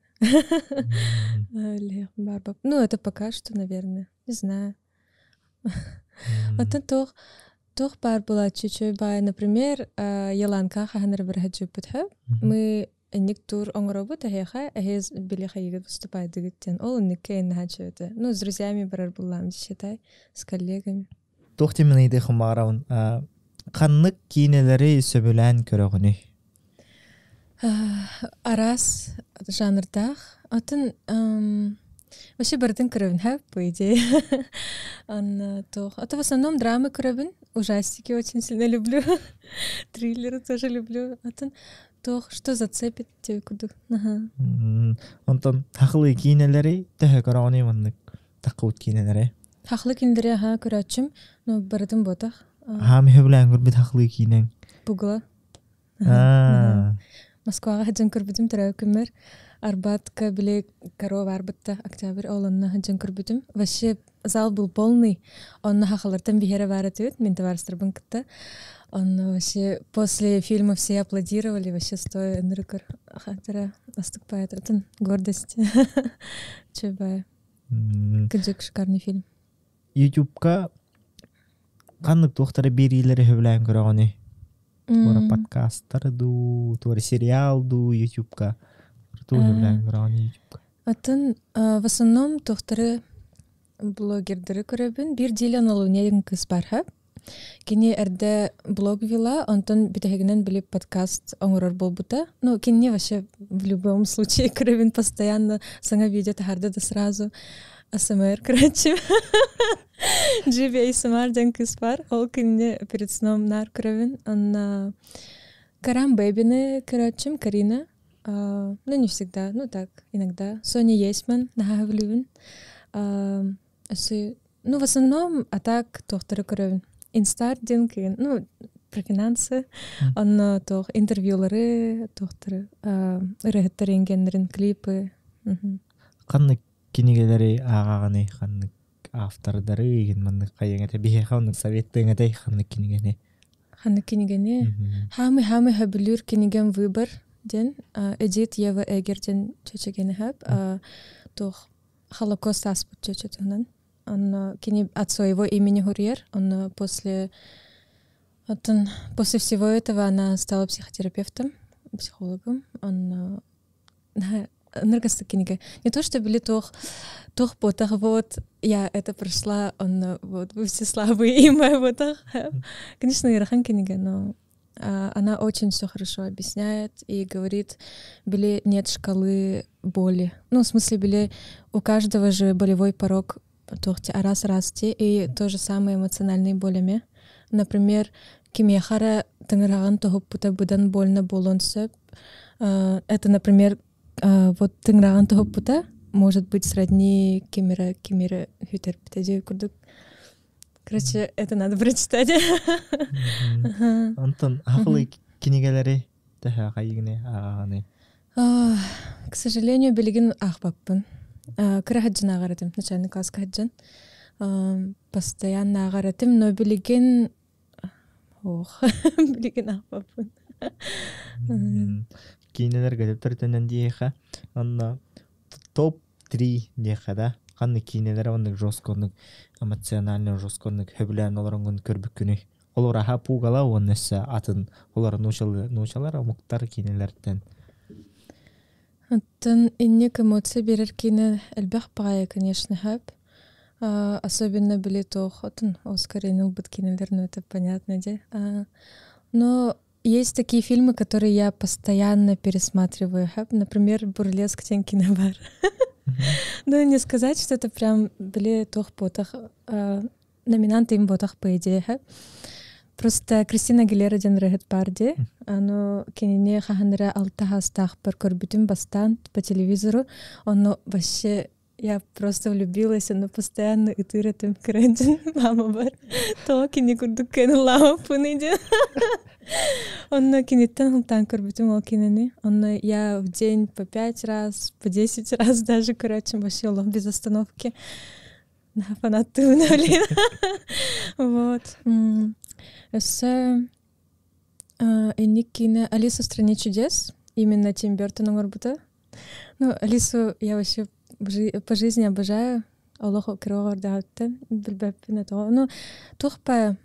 Ну, это пока что, наверное. Не знаю. Оттон туох туох баар буолааччы үчүгэй баай, например, Еланка хаһан эрэ быраһа Мы инник тур оҥоробут эһиэхэ эһиэс били хайыгыт выступайдыгыт диэн ол инникке наһаа үчүгэй ну с друзьями барар буллаам считай с коллегами Туох диэмин ыйытыахпын баҕарабын ханнык киинэлэри сөбүлээн көрөҕүнүй? Араас жанрдаах. Атын вообще барытын көрөбүн ха, по идее. Туох. А то в основном драмы көрөбүн. Ужастики очень сильно люблю. Триллеры тоже люблю. Атын туох что зацепит тебе курдук. Онтон хахылыы киинэлэри төһө көрөҕүнүй маннык таххыбыт киинэлэри? Хахлы кинилэри аха көрөөччүм, но барытын буотах. Хаам сөбүлээн көрбүт хахлыы киинэҥ? Бугла. Москваҕа сылдьан көрбүтүм төрөөбүт күммэр. Арбатка били корова барбытта октябрь ол онно сылдьан көрбүтүм. Вообще Зал был полный. Онно хахалартан биһиэрэ баар этибит, мин табаарыстарбын кытта. Онно вообще после фильма все аплодировали, вообще стоя ынырыкыр хатара астыкпай атын гордость. Чебай. Кыджык шикарный фильм. Ютубка ханнык туохтары биэриилэри сөбүлээн көрөҕүнүй? Туора подкасттары дуу, туора сериал дуу Ютубка? Тугу сөбүлээн көрөҕүнүй Ютубка? Атын в основном туохтары блогердары көрөбүн. Биир Дилан Олуня диэн кыыс баар ха. Кини эрдэ блог вела, онтон бүтэһигинэн били подкаст оҥорор буолбута. Ну, кинини вообще в любом случае көрөбүн постоянно саҥа видео таһаарда да сразу АСМР, короче. Джиби ASMR диэн кыыс баар. Ол кинини перед сном наар көрөбүн. Онно Карам Бэбини көрөөччүм, Карина. Ну, не всегда, ну так, иногда. Соня Есман, наһаа сөбүлүүбүн. Ну, в основном, а так, туохтары көрөбүн. Инстар диэн кыын, ну, про финансы. Онно туох интервьюлары, туохтары, ырыһыттар ингеннерин клипы. Ханнык кинигэлэри ааҕаҕыный, ханнык автордары игин маннык хайыҥ этэ биһиэхэ оннук советтыаҥ этэй ханнык кинигэни? Ханнык кинигэни? Хаамый хаамый хөбүлүүр кинигэм «Выбор» диэн Эдит Ева Эгер диэн чөчөгени хөп. Туох Холокост ааспыт чөчө туһунан. Онно кини от своего имени хуруйар. Онно после оттон после всего этого она стала психотерапевтом, психологом. Онно ыныргастык кинигэ. Не то, что били туох туох буотах вот я это прошла, онно вот вы все слабые и моя буотах. Конечно, ыарахан кинигэ, но она очень все хорошо объясняет и говорит, били нет шкалы боли. Ну, в смысле, били у каждого же болевой порог туох араас араас и то же самое эмоциональные болями. Например, кимиэхэ эрэ тыҥыраҕын тоһуппута быдан больно буолуон сөп. Это, например, вот тыҥыраҕын тоһуппута может быть сродни ким эрэ ким эрэ сүтэрбитэ диэ курдук. Короче, это надо прочитать. Онтон сахалыы кинигэлэри төһө хайыгыный ааҕаҕыный? К сожалению, билигин аахпаппын. Кыра сылдьан ааҕар этим, начальный класска сылдьан. Постоянно ааҕар этим, но билигин ох, билигин аахпаппын. Киинэлэргэ төттөрүтүнэн диэхэ, онно топ-3 диэхэ да, ханнык киинэлэр оннук жестко оннук эмоционально жестко оннук сөбүлээн олороҥҥун көрбүккүнүй? Олор аһа пугала уонна өссө атын олор нуучалар омуктар киинэлэртэн. Оттон инник эмоция биэрэр киинэ элбэх баҕайы, конечно, сөп. Особенно били туох отун Оскар ылбыт киинэлэр, ну это понятно, де. Но есть такие фильмы, которые я постоянно пересматриваю. Например, «Бурлеск» диэн киинэ баар. Ну, не сказать, что это прям били туох буотах номинант им буотах по идее. Просто Кристина Агилера диэн ырыаһыт баар дии. Аны кинини хаһан эрэ алта саастаахпар көрбүтүм бастаан по телевизору. Онно вообще я просто влюбилась, ону постоянно ытыыр этим кырандьын мамабар. Тоҕо кини курдук кыайан ыллаабаппыный диэн. Онно киниттэн сылтаан көрбүтүм ол кинини. Онно я в день по 5 раз, по 10 раз даже, короче, вообще олох без остановки. На фанаттыыбын блин. Вот. Өссө инник киинэ «Алиса в стране чудес», именно Тим Бертон оҥорбута. Ну, Алису я вообще по жизни обожаю. Олох кыра эрдэҕиттэн билбэппин тоҕо. Ну, туох по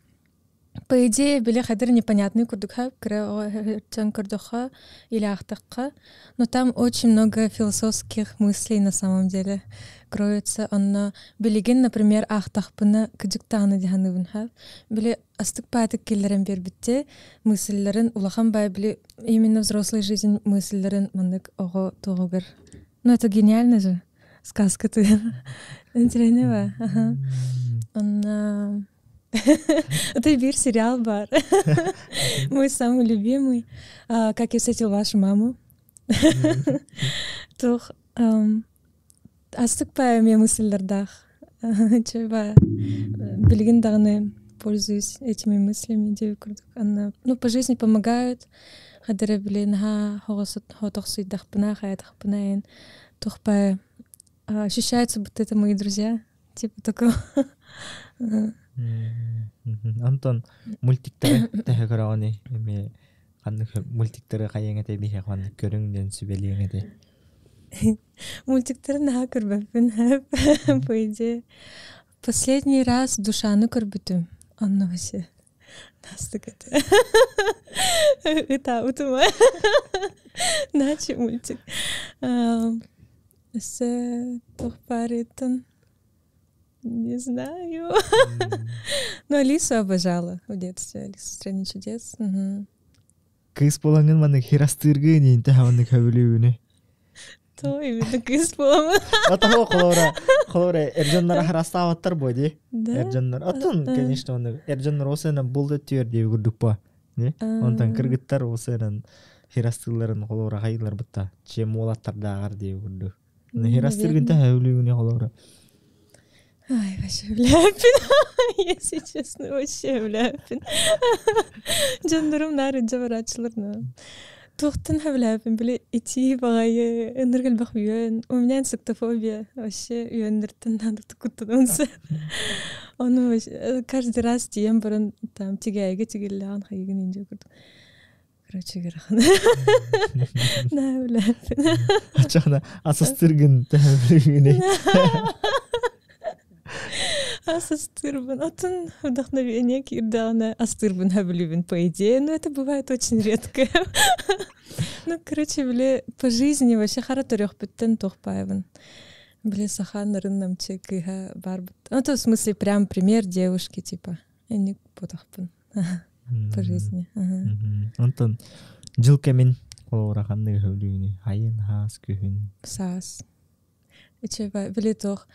идее, били хадыр непонятный курдук кыра көрдөххө или аахтахха. Но там очень много философских мыслей на самом деле кроется. Онно билигин, например, аахтахпына кыдьыктааны дии ха. Били астык баҕайытык киллэрэн биэрбиттэ мысльлэрин улахан бай били именно взрослой жизнь мысльлэрин маннык оҕо туоҕугар. Ну, это гениально же. Сказка ты. Интересно, ага. Он это биир сериал баар. Мой самый любимый. «Как я встретил вашу маму». Туох астык баҕайы мысльлэрдээх. Чөба билигин даҕаны пользуюсь этими мыслями диэбит курдук. Онно ну по жизни помогают. Хадара били наһаа соҕотохсуйдахпына, хайатахпына эн туох ощущается, будто это мои друзья. Типа такого. Антон мультиктары тэһэ көрөҕүнүй? Эми ханнык мультиктары хайыаҥ этэй биһиэхэ ханнык көрүҥ диэн сүбэлиэҥ этэй? Мультиктары наһаа көрбөппүн по идее. Последний раз Душаны көрбүтүм. Онно вообще Настык это. Ытаабытым. Начи мультик. Өссө туох баарыттан не знаю. Ну, Алису обожала в детстве. Алису в стране чудес. Кыыс буолаҥҥын маннык хирастыыргын иинтэ маннык хөбүлүүгүнүй? То именно кыыс буоламын. Атаһы холоро холоро эр дьоннор харастаабаттар буо дии. Эр дьоннор атын конечно оннук эр дьоннор осыынан булда түөр дии курдук по. Онтон кыргыттар осыынан хирастыылларын холоро хайылар бутта чем уолаттардааҕар дии курдук. Хирастыыргын тэһэ хөбүлүүгүнүй холоро. Ай, вообще бляпин. Если честно, вообще бляпин. Дьоннорум наар илдьэ барааччылар Туохтан сөбүлээбиппин били итии баҕайы ынырык элбэх үөн. У меня инсектофобия вообще үөннэртэн наадык куттанабын Ону каждый раз тиийэн баран там тигээйгэ тигиллэҕин хайыгын индия курдук. Короче, ыарахан. Наһаа билээппин. Аччаҕына асастыыргын төһөбүлүүгүнүй? Астыырбын. Атын вдохновение киирдэҕинэ астыырбын сөбүлүүбүн по идее, но это бывает очень редко. Ну, короче, били по жизни вообще хара төрүөхпүттэн туохпаайбын. Били саха нарын намчы кыыһа баарбыт. Ну, то в смысле прям пример девушки типа. Энник ботахпын по жизни. Онтон дьыл кэмин холобура ханнык сөбүлүүгүнүй? Айын, хаас, күһүн? Саас. Үчүгэй били туох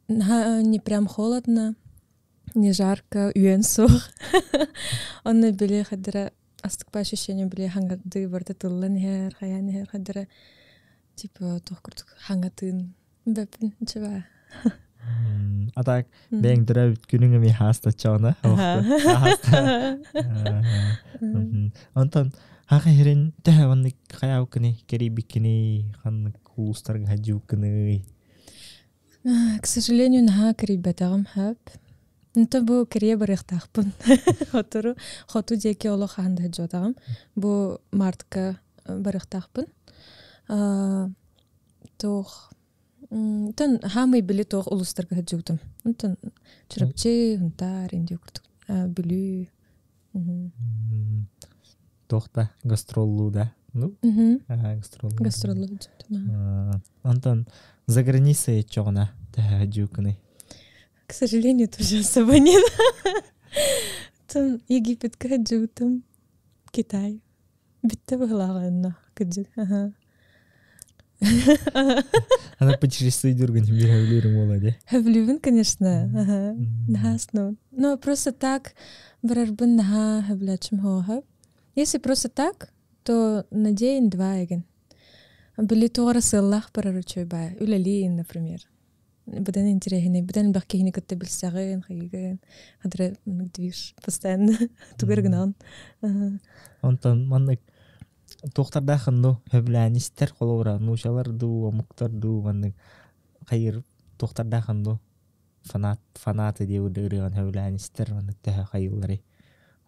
не прям холодно, не жарко, үөн суох. Онно били хадара астык по ощущениям били хангарды барда тыллан иһэр, хайаан иһэр хадара типа туох курдук хангатын бэппин үчүгэй. А так бэйэҥ төрөөбүт күнүҥ эмиэ хаастаччаҕына Онтон хаха иһирин төһө маннык хайаабыккыный, кэрийбиккиний, ханнык улуустарга сылдьыбыккыный? К сожалению, наһаа кэрийбэтэҕим хөп. Онто бу кэрийэ барыахтаахпын. Хотору хоту диэки олох хаһан да сылдьыбатаҕым. Бу мартка барыахтаахпын. Туох Онтон хаамый били туох улуустарга сылдьыбытым. Онтон Чурапчы, Хунтаар, Индия курдук Бүлүү. Туох да гастроллуу да? Ну, гастроллуу. Гастроллуу сылдьыбытым. Онтон за границей чоҕуна төһө сылдьыбыккыный? К сожалению, тоже особо нет. Тон Египетке сылдьыбытым, Китай. Бүттэ быһылааҕа онно кырдьык. Аха. Она путешествует бир буола дии. Хөбүлүүбүн, конечно. Аха. Наһаа Но просто так барарбын наһаа хөбүлээччим хоһо. Если просто так, то на день-два эгин. Били туора сыаллаах барар үчүгэй баа. Үлэлиин, например. Быдан интэриэһинэй, быдан элбэх киһини кытта билсэҕин, хайыгын, хадара движ постоянно тугар гынаҕын. Онтон маннык туохтардаахын дуу сөбүлээн истэр холобура нуучалар дуу, омуктар дуу маннык хайыр туохтардаахын дуу фанат фанаты диэбит ырыаҕын сөбүлээн истэр маннык төһө хайыылларый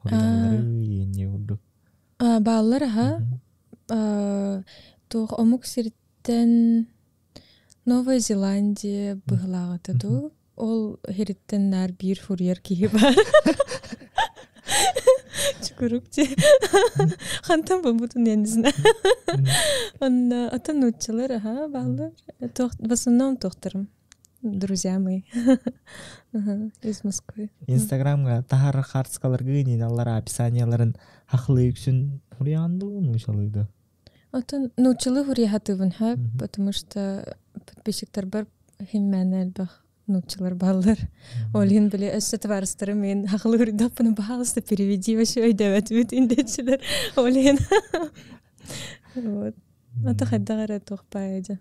хоруйалларый диэн курдук. Бааллар аха. Туох омук сириттэн Новая Зеландия быһылааҕыта дуу, ол иһириттэн наар биир фурьер киһи баар. Чукурук дии. Хантан булбутун я не знаю. Онно атын нууччалар аха бааллар. В основном туохтарым друзья мои из Москвы. Инстаграмга таһар хартскаларгы ниналлара описанияларын хахлыы үксүн хуруйаан дуу нуучалыы дуу? Оттон нууччалыы хуруйа сөп, потому что подписчиктарбар химмээнэ элбэх нууччалар бааллар. Ол иһин били өссө табаарыстарым мин хахылыы хуруйдаппына пожалуйста переведи вообще өйдөөбөтүбүт индечилер. Ол иһин вот. Ата хайдах эрэ туох баайа дьэ.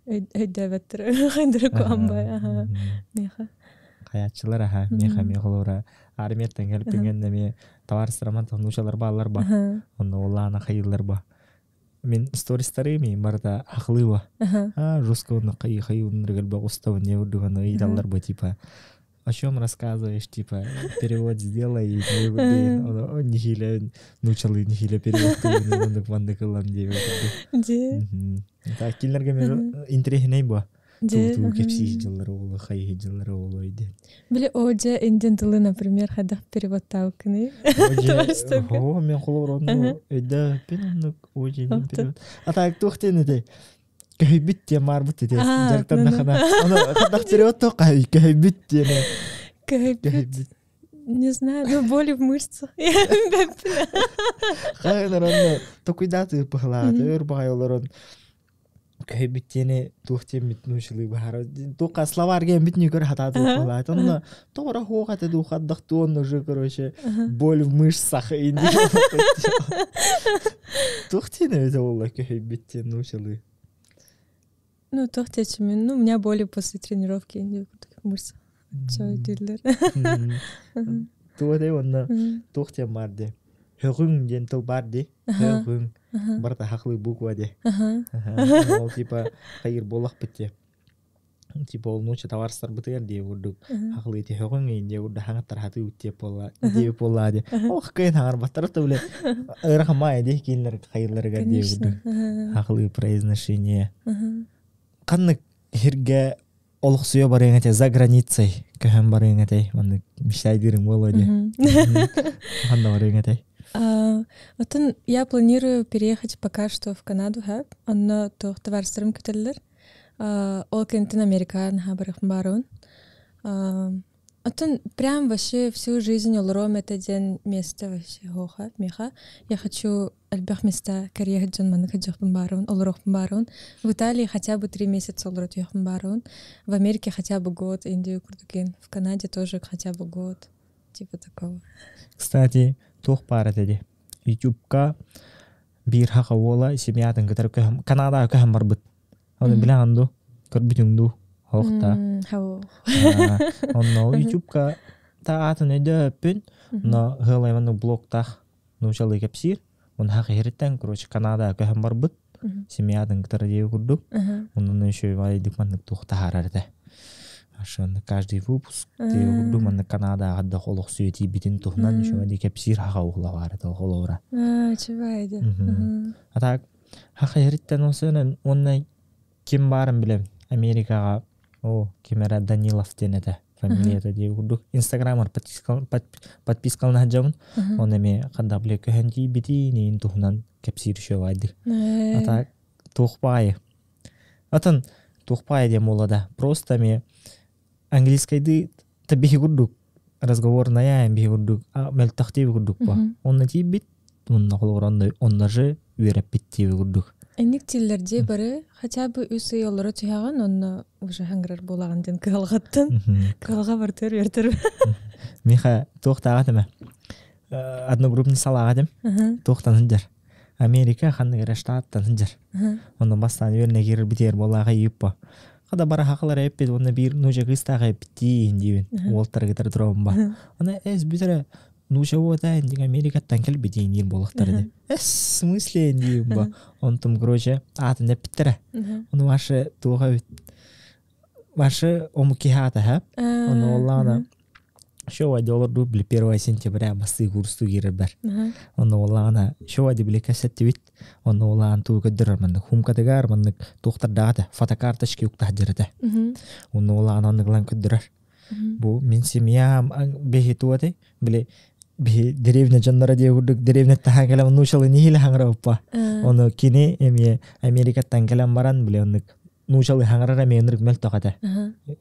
Өйдөөбөттөр хайдара куһаҕан баайа аха миэхэ. Хайааччылар аха миэхэ эмиэ холобура армияттан кэлбиҥҥин эмиэ табаарыстарым нуучалар бааллар ба. Онно улаана хайыыллар ба. Мин стористары ми барыта ахлыва. А жестко он хай хай унныргал багустава не урдугана ыйталлар бу типа о чем рассказываешь, типа, перевод сделай, и нихиле нучалы нихиле перевод тугун мандыкылан диэбит. Дьэ. Так кинилэргэ мен интириэһинэй бу. Туу кэпсии дьыллар оҕоло, хайы дьыллар оҕоло иде. Били оже индин тылы, например, хайдах переводтаабыккыный? Оже, о, мен холобур онну өйдөппүн оннук оже диэн перевод. А так туох диэн этэй? Көһүйбүт диэн маарбыт этэ. Дьарыктаннахына. Ону хайдах перевод туох көһүйбүт диэн. Көһүйбүт. Не знаю, ну боли в мышцах. Хайынар онно токуйдааты пыхлааты өр баҕай олорон көһүйбүт диэни туох диэммит нуучалыы баһара туохха словарга эмбит нүкөр хатааты пыхлааты онно тоҕора хуох этэ дуу хаддах туон уже короче боль в мышцах туох диэн эбитэ буолла көһүйбүт диэн нуучалыы Ну, туох диэччимин, ну, у меня боли после тренировки мышца. Чё дииллэр. Туох дии уонна туох диэн баар дии. Һөҕүҥ диэн тыл баар дии. Һөҕүҥ. Барыта хахлыы буква дии. Ол типа хайыр буоллахпыт дии. Типа ол нуучча табаарыстарбытыгар дии курдук хахлыы ти һөҕүҥ дии курдук хаҥаттар хатыы диэп буолла диэбит буоллаа дии. Ох кыайан хаҥарбаттар да бile ыарахан маайа дии кинилэр хайыыларыгар дии курдук хахлыы произношение. Ханнык сиргэ олохсуйа барыаҥ этэ за границей көһөн барыаҥ этэй маннык мечтайдыырыҥ буолуо дии ханна барыаҥ этэй Оттон я планирую переехать пока что в Канаду, ха. Онно туох табаарыстарым күтэллэр. Ол кэнниттэн Америкаҕа наһаа барыахпын баарыбын. Оттон прям вообще всю жизнь олоруом этэ диэн место вообще хоха миэхэ. Я хочу элбэх места кэрийэ сылдьан маннык сылдьыахпын баарыбын, олоруохпун баарыбын. В Италии хотя бы 3 месяца олоро түһүөхпүн баарыбын. В Америке хотя бы год, Индию курдук В Канаде тоже хотя бы год. Типа такого. Кстати, туох баар этэ дии. Ютубка биир саха уола семьятын кытары көһөн Канадаҕа көһөн барбыт. Ону билэҕин дуу? Көрбүтүҥ дуу? Оһохта. Онно Ютубка та аатын өйдөөппүн, но ыалайман блогтаах нуучалыы кэпсиир. Оны саха иһириттэн, короче, Канадаҕа көһөн барбыт. Семьятын кытары диэби курдук. Онон еще вайдык маннык туох таһаарар этэ. Ошону каждый выпуск диэби курдук маннык Канадаҕа да олохсуйа тиийбитин туһунан еще ди кэпсиир саха уола баар этэ холобура. Чувайды. А так саха иһириттэн осуонан уонна ким баарын билэм. Америкаҕа о ким эрэ Данилов диэн этэ фамилията дии курдук Инстаграмар подпискалана сылдьабын. Оны эмиэ ханна биле көһөн тиийбитин иин туһунан кэпсиир үчүгэйдик. А так туох баайы. Атын туох баайы диэн буолла да. Просто эмиэ английскайды та биһи курдук разговорная биһи курдук мөлтөх диэби курдук ба. Онно тиийбит, онно холобур онно же үөрэппит диэби курдук. Энник тиллэр дии бары хотя бы үс ый олоро түһэҕин онно уже хаҥырар буолаҕын диэн кыһалҕаттан кыһалҕа бартыар үөртэр. Миха туохтааҕа этимэ. Одногруппницалааҕа этим. Туохтан сылдьар. Америка ханнык эрэ штаттан сылдьар. Онно бастаан үөрэнэ киирэр битиэр буоллааҕа ииппа. Хада бара хахалар эппит уонна биир нууча кыыстаах эппиттии диибин. Уолтары кытары тураммын ба. Ана эс бүтэрэ нууча уота диң Америкаттан кэлбитиин диир буоллахтар ди. Эс в смысле диибин ба. Онтум короче аатын эппиттэрэ. Ону вашы туоха эбит. Вашы омук киһи аата һэ. Ону оллаана Шоу олорду били 1 сентября бастыы курстуу киирэрбэр. Онно оллаана шоу били кэсэттибит. Онно оллаан туу көрдөрөр маннык хумкатыгар маннык туохтардаата фотокарточки уктаһдьар этэ. Онно оллаана оннук көрдөрөр. Бу мин семьям бэһи туоты били биһи деревня дьонноро диэ курдук деревняттан кэлэн нуучалы нэһиилэ хаҥырабыппа. Ону кини эмиэ Америкаттан кэлэн баран били оннук нуучалы хаҥырар эмиэ ынырык мөлтөх этэ.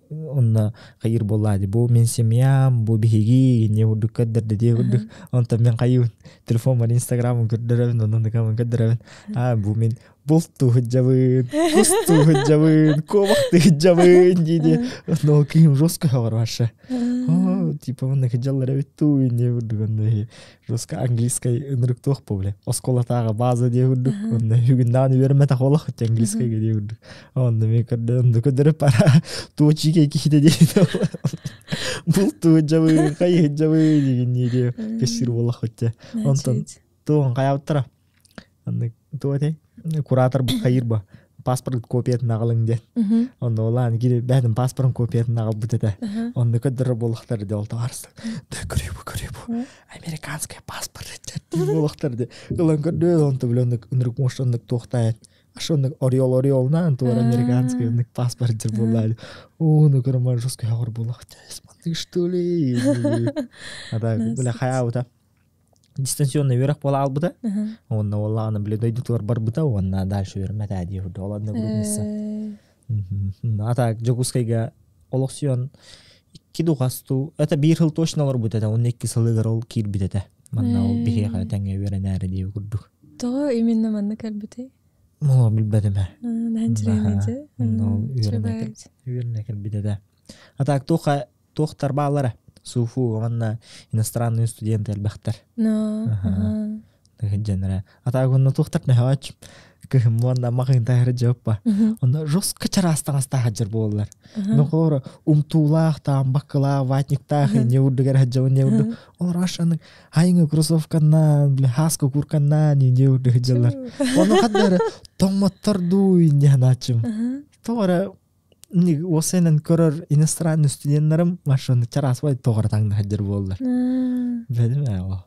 Онно хайыр буоллаа бу мин семьям, бу биһиги инне курдук көрдөрдө диэ курдук. Онтон мен хайыбын телефоммар инстаграмын көрдөрөбүн, онон ыкамын көрдөрөбүн. А бу мин бултуу сылдьабын, кустуу сылдьабын, куобахтыы сылдьабын дии Онно киһим жестко хаҕар вообще. О, типа онно кыдьаллар эбит туу инне курдук онно жестко английскай ынырык туох бу биле. Оскуолатааҕы база диэ курдук. Онно бүгүннаан үөрэммэтэх олох английскайга диэ курдук. Онно мен көрдө онно көрдөрүп бара туо чике кихите диэ. Бултуу сылдьабын, хайы сылдьабын дигин диэ кэссир буоллах хотте. Онтон туон хайабыттара. Онно туо этэй. Куратор хайыр ба паспорт копиятын аҕалыҥ диэн. Онно олаан кири бээтин паспорын копиятын аҕалбыт этэ. Онно көрдөрөр буоллахтар де ол товарыстар. Да көрүбу көрүбу. Американский паспорт дии буоллахтар де. Ылан көрдөө онто биле ынырык мошоннук туохтаайат. Ашоннук орел орелнаан туор американский ыннык паспорт дир буоллаа. Ууну көрөмөр жестко хагыр буоллах. Смотри что ли. Ата бля хаябыта. Дистанционный үөрэх буола албыта. Онно уоллаҕына били дойдутугар барбыта уонна дальше үөрэммэтэ дии курдук ол одногруппница. Ата Дьокуускайга олохсуйан икки духастуу это биир сыл точно олорбут этэ уонна икки сылыгар ол киирбит этэ. Манна ол биһиэхэ тэҥҥэ үөрэнээри дии курдук. Тоҕо именно манна кэлбитэй? Мула билбэтим ээ. Наһаа Онно ол үөрэнэ кэлбит этэ. А так туохха туохтар бааллара суфу уонна иностранные студенты элбэхтэр. Дьэнэрэ. А так онно туохтар нэһээч кыһым уонна махын таһыр дьоппа. Онно жестко чараас таҥастаах дьэр буоллар. Нохоор умтуулаах таам баккылаах ватниктаах не урдугар хаджабын не урду. Олор ашаны хайыңы кроссовканнан, бile хаска курканнан не урду хаджалар. Ону хаддары тоңмоттор дуу инде ханачым. Тоҕора Уосайынан көрөр иностранный студеннарым машины чараас бай тоҕор таҥна сылдьар буоллар. Бэдим ээ ол.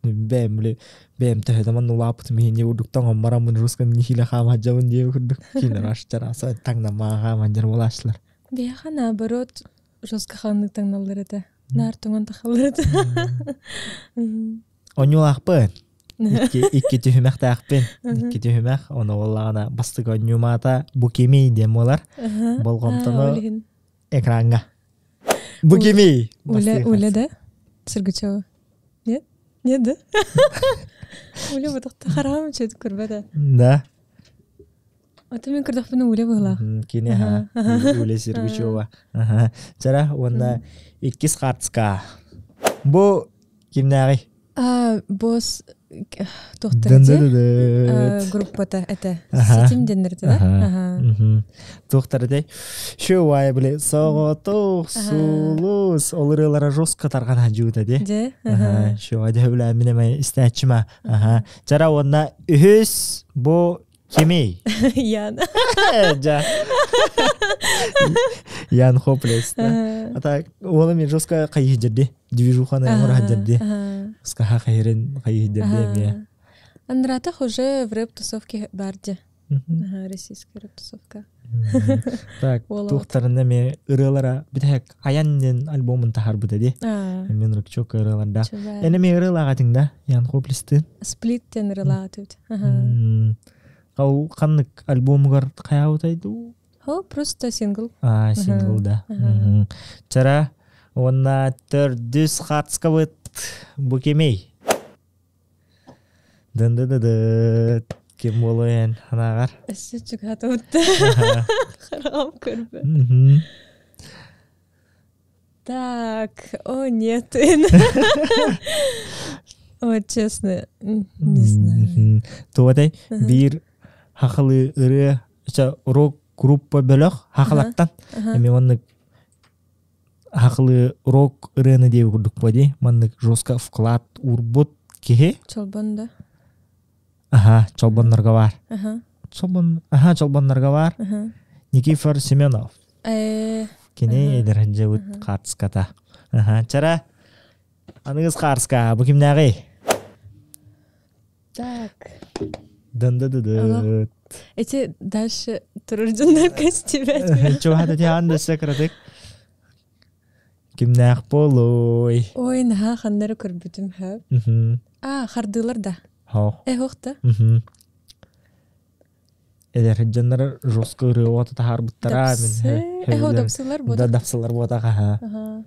Бэйэм били бэйэм төһө да манна улааппытым иһин урдук тоҥон бараммын русскан нихилэ хаама сылдьабын диэбит курдук. Кинилэр аш чараас таҥнаммаҕа хаама сылдьар буолааччылар. Биһиэхэ наоборот жестко ханнык таҥналлар этэ. Наар тоҥон тахаллар этэ. Онньуулаахпын. Икки, икки түһүмэхтээхпин. Икки түһүмэх. Ону буоллаҕына бастакы онньуумаата бу кимий диэн буолар. Болҕомтону экраҥҥа. Бу кимий? Уля, Уля, да? Сергучева. Нет? Нет, да? Уля бутахта хараам чөт көрбөтө. Да. Аты мен көрдөхпүнэ Уля быһылаах. Кини ха. Уля Сергучева. Чара уонна иккис хартска. Бу Кимнээҕий? Босс туохтар эти группата это ситим дэннэртэ да? Туохтар этэй? Шуай били соҕотох сулус ол ырыалара жестко тарҕана дьуута ди. Дьэ. Шуай дьэ билэ мин эмэ истээччима. Чара уонна үһүс бу Кимий? Ян. Жа. Ян Хоплес. А так, оны мен жестко хайы жерди. Движуханы оңор жерди. Скаха хайырын хайы жерди эме. Андратах уже в рэп-тусовке барди. Российская рэп-тусовка. Так, туохтарында ме ырыалара битек Аяннен альбомун тахарбыта ди. Мен рыкчок ырыаларда. Эне ме ырыалаҕатыҥ да Ян Хоплесты. Сплиттен ырыалаҕатыбыт. Ол ханнык альбомугар хайаабытайду? Хо, просто сингл. А, сингл да. Чара уонна төрдүс хатскабыт бу кимий? Дын-ды-ды-ды. Ким буолуо анааҕар? Өссө чугаатабытта. Хараҕым көрбөт. Так, о нет. Вот честно, не знаю. Туотай биир хахалы ырыа рок группа бөлөх хахалаттан эми оннук хахалы рок ырыаны диэби курдук буо маннык жестко вклад уурбут киһи Чолбон да? Аха, чолбоннорго баар. Чолбон, аха, чолбоннорго баар. Никифор Семенов. Кини эдэр дьыбыт хаартыската. Аха, чара аныгыс хаарска бу кимнээҕий? Так. Дын-ды-ды-дыт. Эти дальше турар дьоннор көстүбэт. Чугаһата тиһаан да кыратык. Кимнээх буолуй? Ой, наһаа ханнары көрбүтүм хөп. А, хардыылар да. Хоох. Э, хоох да. Эдэр дьоннор жестко ырыа таһаарбыттара. Э, дапсылар буотах. Да, дапсылар буотах, аха.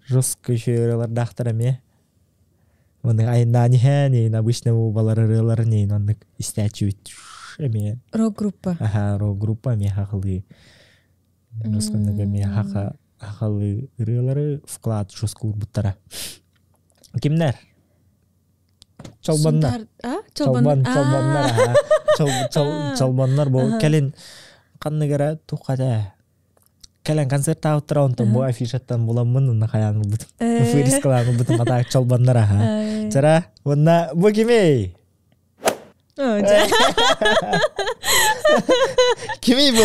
Жестко еще ырыалардаахтар эмиэ. Оны айнаан иһэн, обычно балар ырыалар нейн оннук истээччибит эмиэ. Рок-группа. Аха, рок-группа эмиэ хахылыы. Жестканнык эмиэ хаха хахалы ырыалары вклад жестко уурбуттара. Кимнэр? Чолбоннор. А? Чолбон, чолбоннор, Чолбоннор бу кэлин ханнык эрэ туххата кэлэн концерт онтон бу афишаттан буламмын уонна хайаан ылбытым. Вырезкалаан ылбытым атаак чолбоннор аха. Чара, уонна бу кимий? Кимий бу?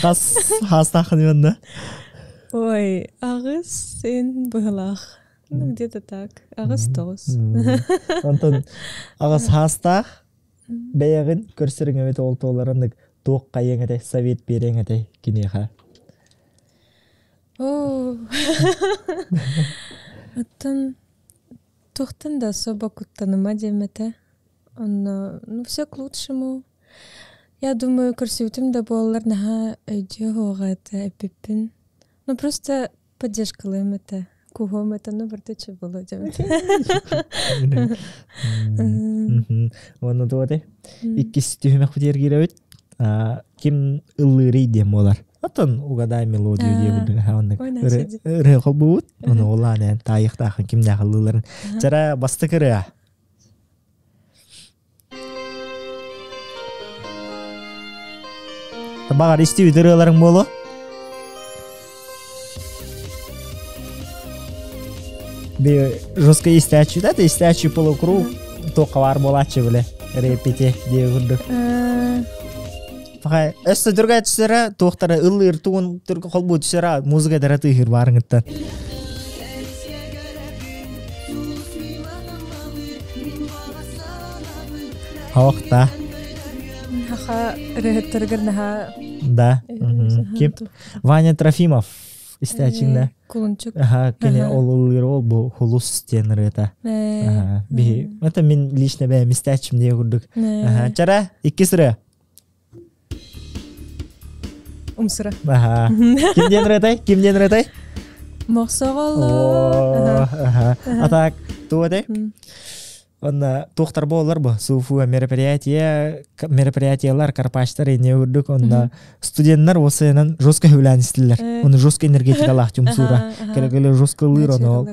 Хас хаастааххын манна? Ой, аҕыс син быһылаах. Ну, где-то так. Аҕыс тоҕус. Онтон аҕыс хаастаах бэйэҕин көрсөрүҥ эбит ол туолараннык туох хайыаҥ этэй, совет биэриэҥ этэй киниэхэ? Оо. Оттон Туохтан да особо куттаныма диэм этэ. Онно ну все к лучшему. Я думаю, көрсүбүтүм да буоллар наһаа өйдүө суоҕа этэ эппиппин. Ну просто поддержкалыам этэ, куһуом этэ, ну барыта үчүгэй буолуо диэм этэ. Уонна туох этэй? Иккис түһүмэхпитигэр киирэбит. Ким ыллыырый диэн буолар. Оттон угадай мелодию диye курдук оннук ырыа холбуубут. Ону олаан эн таайыахтаахын кимнээх ыллыыларын. Чара бастакы ырыа. Баҕар истибит ырыаларыҥ буолуо. Би жестко истээччи да, истээччи полукруг туохха баар буолааччы биле репите диye курдук. Пахай, өссө түргэ түсэрэ, туохтара ыллыыр тугун түргэ холбуу түсэрэ, музыка дара тыыһыр баарыҥыттан. Хоохта. Хаха ырыһыттарыгар наһаа Да. Ким? Ваня Трофимов истээчиҥ Кулунчук. Аха, кини ол ыллыыр ол бу хулус диэн ырыата. Аха, биһи это мин лично бэйэм истээччим диye курдук. Аха, чара иккис ырыа. Умсыра. Аха. Ким диэн ырыатай? Ким диэн ырыатай? Мохсоҕоллор. Аха. А так, туох этэй? Онно туохтар буолар бу суфу мероприятие мероприятиялар карпачтар ине үрдүк онно студенттар осыйынан жестко хүлээн истилер. Оны жестко энергетикалаах тюмсуура. Кэлэ-кэлэ жестко ылыыр ону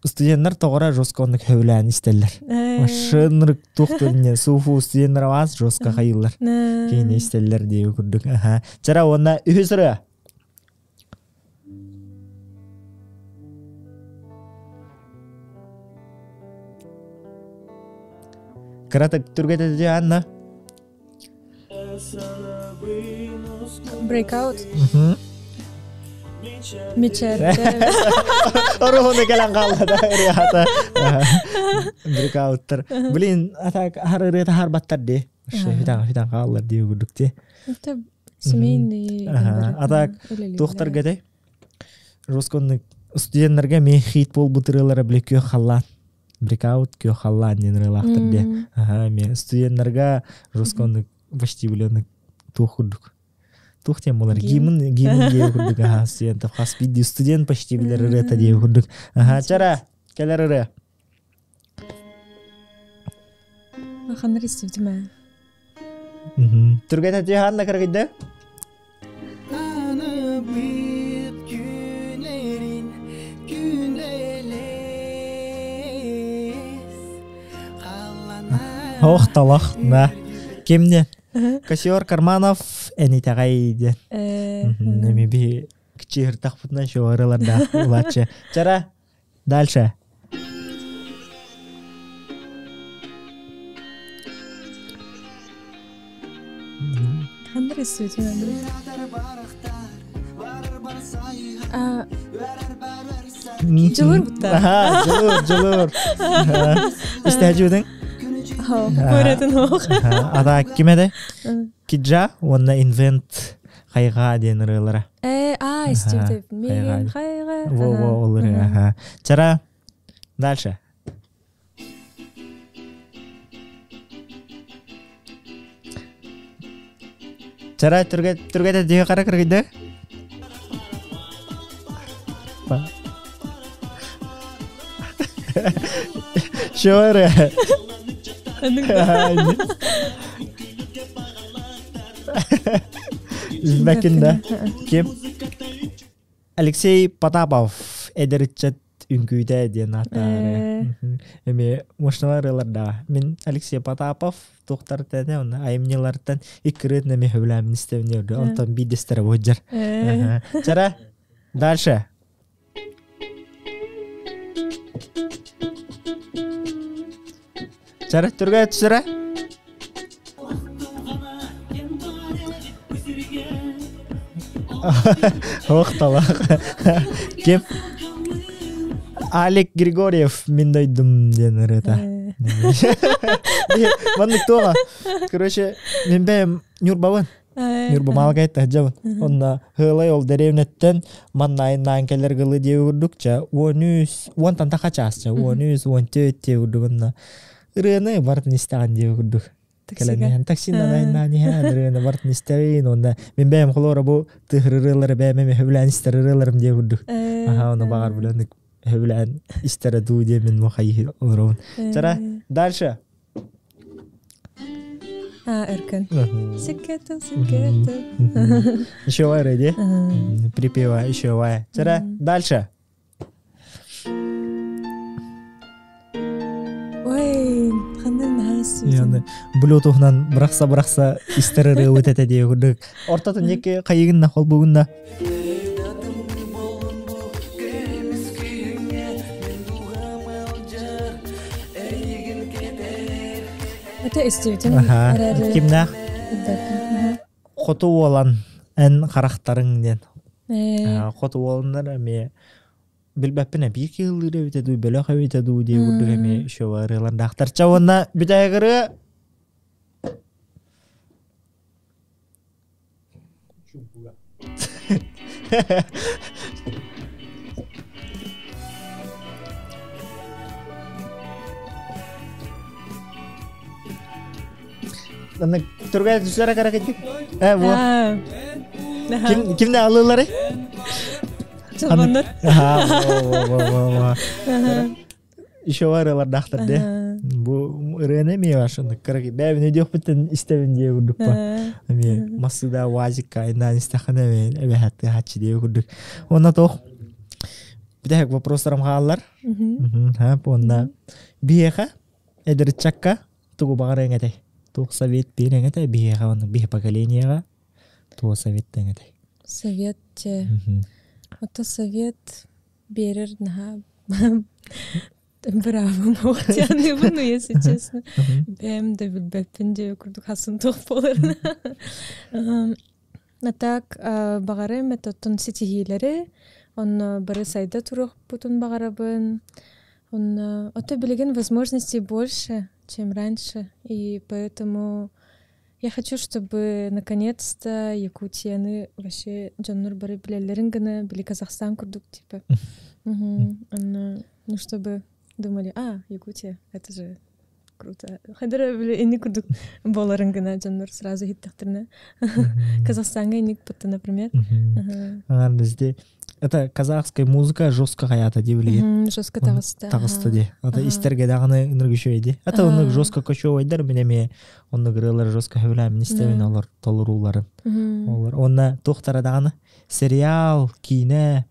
студенттар тоҕора жестко оннук хөбүлээн истэллэр. Машинрык туох не суфу студенттар аваас жестко хайыллар. Киини истэллэр дии курдук. Аха. Чара уонна үһүс ырыа. Кыратык түргэтэ Анна. Breakout. Мичер. Оруһуну кэлэн хаалла да ырыата. Breakouттар. Блин, атак хар ырыата харбаттар ди. Фитан фитан хааллар дии курдук ти. Это семейный. Атак туохтар гэтэй? Росконны студенттарга мен хит болбут ырыалара биле күөх халлаан. Breakout күөх халлаан диэн ырыалаахтар де. Аха, мен студенттарга росконны почти биле туох курдук. Туох тем болар гимн гимн дии курдук аха студентов хас биирдии студент почти билер ырыата дии курдук. Аха, чара кэлэр ырыа. Ханнар истибитим ээ. Түргэн Ханна кыргыйда. Ох, талах, да. Кимне? Косиор Карманов энитэҕэй диэн. Эми би кичиһыртахпытына шоарыларда улааччы. Чара, дальше. Хандар Дьулуур бутта. Аха, дьулуур, дьулуур. Истээчүбүтүҥ? Көрөтүн ох. Ата ким этэ? Киджа уонна Invent хайҕаа диэн ырыалара. Э, а, истибитим. Миигин хайҕа. Во, во, ол ырыа. Аха. Чара, дальше. Чара түргет түргете дүйе қара кіргейді. Шөре. Бәкінде. Ким? Алексей Потапов эдэр ыччат үҥкүүтэ диэн ааттаары. Эми мощналар ыларда. Мин Алексей Потапов туохтар тэне онно айымньылартан иккырыт нами хөбүлээмин истэбин өрдө. Онтон биирдэстэрэ буһдьар. Чара, дальше. Чара түргә түсірә. Ох, талақ. Кем? Алек Григорьев мин дойдум диэн ырыата. Маннык туоҕа. Короче, мин бэйэм Ньурбабын. Ньурба Маалыкайта сылдьабын. Онно Һыалай ол дэриэбинэттэн маннаайыннаан кэлэр гылы диэ курдук ча 13 уонтан таха чаас ча 13 14 диэ курдук онно ырыаны барытын истэҕин диэ курдук кэлэн иһэн таксинан айаннаан иһэн ырыаны барытын истэбин уонна мин бэйэм холоро бу тыһыр ырыалары бэйэм эмэ сөбүлээн истэр ырыаларым диэ курдук аха ону баҕар билэн сөбүлээн истэрэ дуу диэ мин махайы олоробун чара дальше А, Өркөн. Сиккету, сиккету. Еще вай, иди. Припева, еще вай. Чара, дальше. Ой, ханна наһаа Яны Bluetooth-нан бырахса-бырахса истер ырыабыт этэ диye курдук. Ортотун неке хайыгынна холбугунна. Это истибитин эрээри Кимнээх? Хоту уолан эн харахтарыҥ диэн. Хоту уоланнар эмиэ билбэппин биир киһи ыллыыр эбитэ дуу, бөлөх эбитэ дуу диye курдук эмиэ еще ырыалардаахтар. Ча уонна бүтэһик ырыа Манна тургай түсүлэрэ кара кэлдик. Э, бу. Ким кимне алыылары? Чолбоннор. Еще ырыалардаахтар де. Бу ырыаны эмиэ башыннык кыра бэйэбин өйдүөхпүттэн истэбин диэ курдукпа. Эмиэ массыда уазикка айнаан истэххинэ эмиэ эбэһэттыы хаччы диэ курдук. Уонна туох бүтэһик вопростарым хааллар. Ха, уонна биһиэхэ эдэрчакка тугу баҕарыаҥ этэй? Туох совет биэриэҥ этэй биһиэхэ уонна биһи поколениеҕа туох совет диэҥ этэй? Совет че. Ото совет биэрэр наһаа быраабым уохтианыбын, ну, если честно. Бэйэм да билбэппин диэ курдук хасын туох буоларын. А так баҕарым оттон ситиһиилэри, онно бары сайда туруохпутун баҕарабын. Онно ото билигин возможностей больше, чем раньше, и поэтому я хочу, чтобы наконец-то Якутияны вообще дьоннор бары билэллэрин гына, били Казахстан курдук типа. Онно, ну, чтобы думали, а, Якутия, это же круто. Хайдара били инник курдук буоларын гына дьоннор сразу иһиттэхтэринэ. Казахстаҥҥа инник будто, например. Бізде это казахская музыка жестко хаята дии билигин. Жестко таҕыста. Таҕыста дии. Ата истэргэ даҕаны ынырык үчүгэй дии. Ата оннук жестко кочевойдар мин эмиэ оннук ырыалар жестко сөбүлээмин истэбин олор толорууларын. Олор онна туохтара даҕаны сериал, киинэ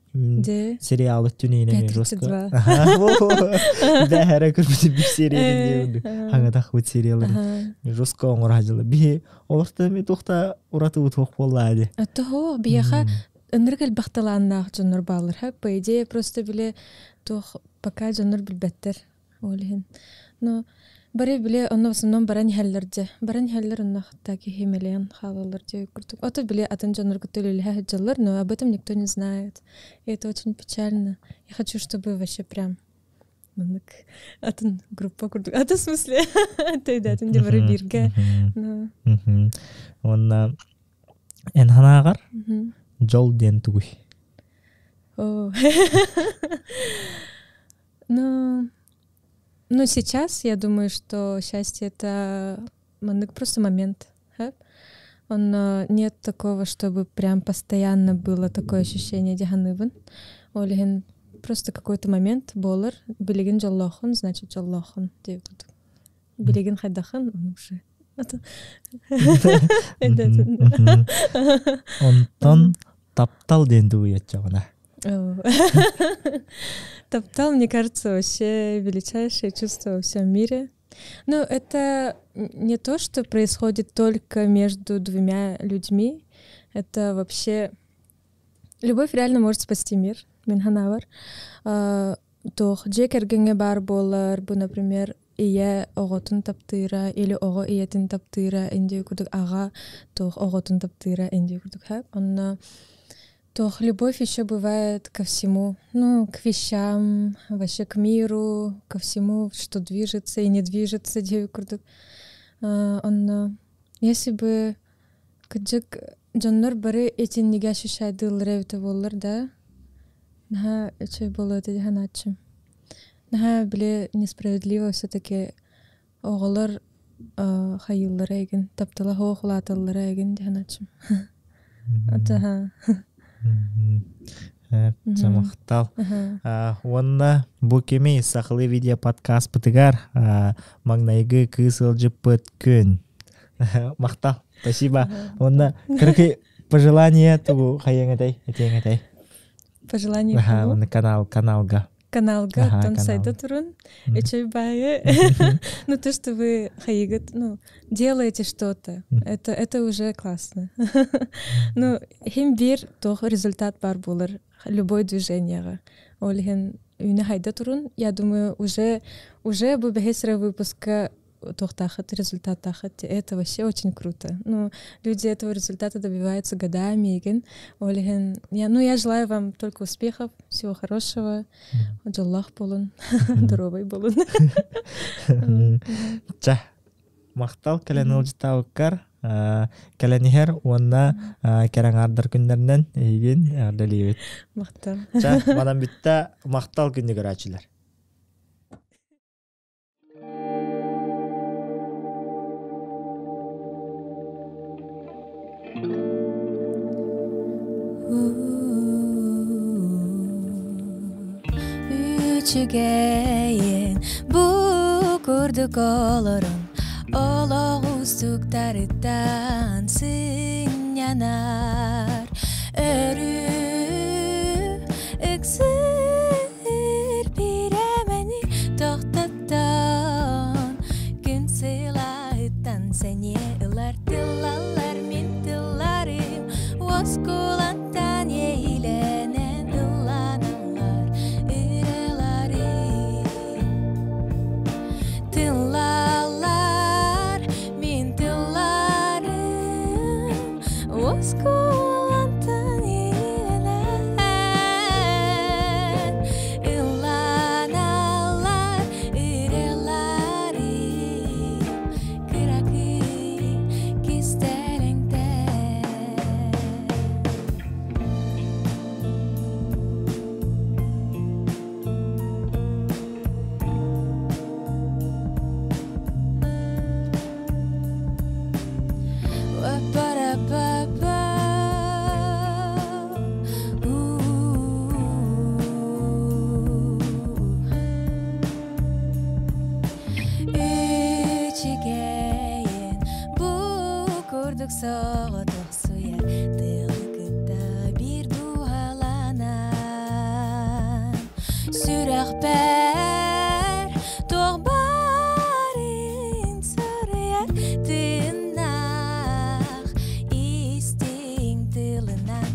сериал өттүнэн эмиэ жестко. Бэһэрэ көрбүтүм бир сериялын диэн хаҥатах бут сериалын жестко оҥоро дьыла. Биһи олорто эми туохта ураты туох буоллаа дии. Того биһиэхэ ынырык элбэх талааннаах дьоннор бааллар. По идее, просто били туох пока дьоннор билбэттэр. Ол иһин. Но бары били онно в основном баран иһэллэр дьэ. Баран иһэллэр онно так киһи мэлийэн хаалаллар дьэ курдук. Ото били атын дьоннорго төлөлүһэ сылдьаллар, но об этом никто не знает. И это очень печально. Я хочу, чтобы вообще прям маннык атын группа курдук. Атын в смысле төйдөтүн дьэ бары бииргэ. Уонна эн санааҕар дьол диэн тугуй? Ну, ну, сейчас я думаю, что счастье это маннык просто момент. Он нет такого, чтобы прям постоянно было такое ощущение дии саныыбын. Ол иһин просто какой-то момент буолар. Билигин дьоллоохун, значит дьоллоохун диye курдук. Билигин хайдахын, он уже. Онтон таптал диэн тугуй оччоҕуна? Таптал, мне кажется, вообще величайшее чувство во всем мире. Ну, это не то, что происходит только между двумя людьми. Это вообще... Любовь реально может спасти мир. Мин санаабар. Туох дьиэ кэргэҥҥэ баар буолар, бу, например, Ийэ оҕотун таптыыра или оҕо ийэтин таптыыра инди курдук аҕа туох оҕотун таптыыра инди курдук хэп. Онно туох любовь еще бывает ко всему, ну, к вещам, вообще к миру, ко всему, что движется и не движется диэби курдук. Онно если бы кырдьык дьоннор бары итинниги ощущайдыыллар эбитэ буоллар да, наһаа үчүгэй буолуо этэ дии санааччым. Наһаа били несправедливо все-таки оҕолор хайыыллара эгин, таптала суох улааталлара эгин дии санааччым. Атаха. Махтал. Уонна бу кими сахалыы видео подкастпытыгар маҥнайгы кыыс ыалдьыппыт күн. Махтал. Спасибо. Уонна кыракый пожелание тугу хайыаҥ этэй, этиэҥ этэй? Пожелание Аха, уонна канал каналга. Каналга оттон сайда турун. Үчүй баайы. Ну, то, что вы хайыгыт, ну, делаете что-то, это уже классно. Ну, хим бир тох результат бар булар любой движениега. Ол иһин үүнэ хайда турун. Я думаю, уже бу бэһис выпуска туохтаахыт результаттаахыт. Это вообще очень круто. Ну, люди этого результата добиваются годами игин. Ол иһин я, ну, я желаю вам только успехов, всего хорошего. Дьоллоох буолун, доруобай буолун. Чэ, махтал кэлэн ыалдьыттаабыккар, кэлэн иһэр уонна кэрэҥаардар күннэринэн эйигин эҕэрдэлиибит. Махтал. Чэ, манан бүттэ махтал күндү көрөөччүлэр. Үчүгэйин бу курдук олорон олох уустуктарыттан сынньанар өрүү ыксыыр бириэмэни тохтотон күн сылаһыттан сэниэ ылар тыллаллар мин тылларым уоскулантан иэйилэнэн ылланаллар ырыаларым тыллаллар мин тылларым уоскулантан иэйилэнэн ылланаллар ырыаларым кыракый кистэлэҥтэн. Ба-ба-да-ба-ба. У-у-у. Үчүгэйин бу курдук соҕотохсуйар тылы кытта биир дууһаланан сүрэхпэр туох баарын суруйар тыыннаах истиҥ тылынан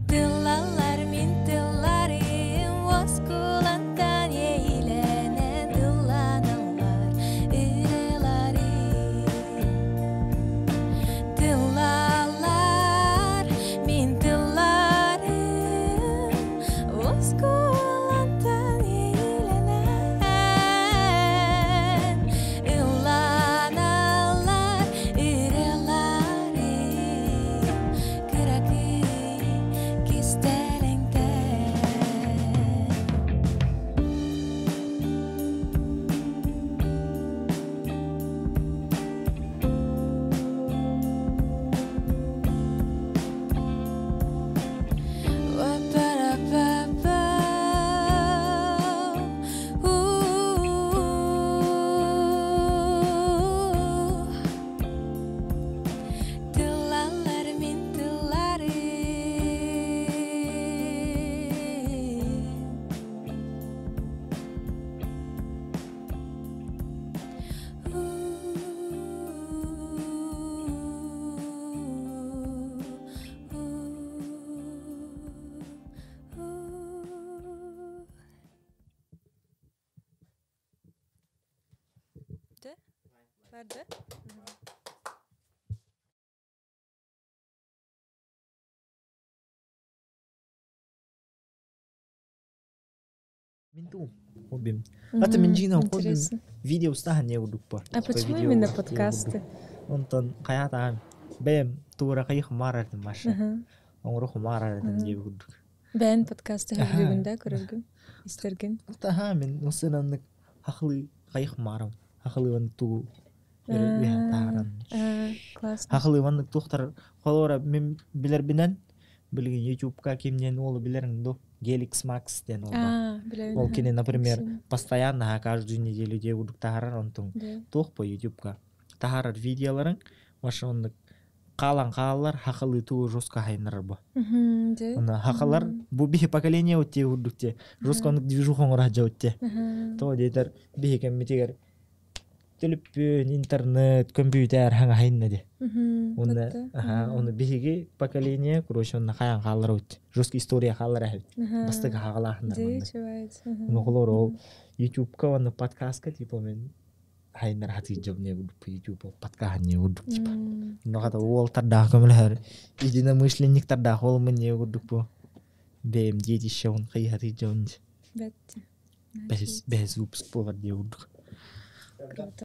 тыллаллар мин тылларым уоскулантан иэйилэнэн ылланаллар ырыаларым тыллаллар Бар да? Мин туу хоббим. Ата мин жина хоббим Интересно. видео устахан не курдук А почему именно подкасты? Онтон хайатаан бэйэм туора хайых маарардым маша. Ага. Оҥоро хумаарардым диэби курдук. Бэйэн подкасты Аха. хөбүлүүгүн да көрөргүн, истэргин. Таха мин осынаннык хахылы хайых маарам. Хахылы туу тааран. А, классно. Хахылы маннык тухтар холора мин билербинен билигин ютубка кимнен олу билериң ду Геликс Макс ден ол бар. А, билэбин. Ол аха. кини, например, Максим. постоянно каждую неделю дее курдук таһарар онтуң Да. туох по ютубка таһарар видеоларың маша оннук хаалан хаалар хахалы туу жестко хайнарар бу. Мгм, да. Онно хахалар бу биһи поколение утте курдук те жестко оннук движуха оҥоро утте. Аха. То диэтэр биһи кэммитигэр төлөппүн, интернет, компьютер хаҥа хайынна де. Мгм, Онно батта. аха, онно биһиги поколение, короче, онно хаян хаалар ут. Жесткий история хаалар эһэбит. Аха. Бастыгы хагалаахыннар Да, маннык. чувает. Аха. Ону холор ол ютубка онно подкастка типа мен хайнар хаты жобне курдук ютуб подкаст не курдук типа. М, Но хата уол тардаах көмөлөһөр единомышленник тардаах ол мен не курдук бу. Бэм детище он хай хаты жобне. Бәтте. Бэс бэс выпуск болар не курдук. Круто.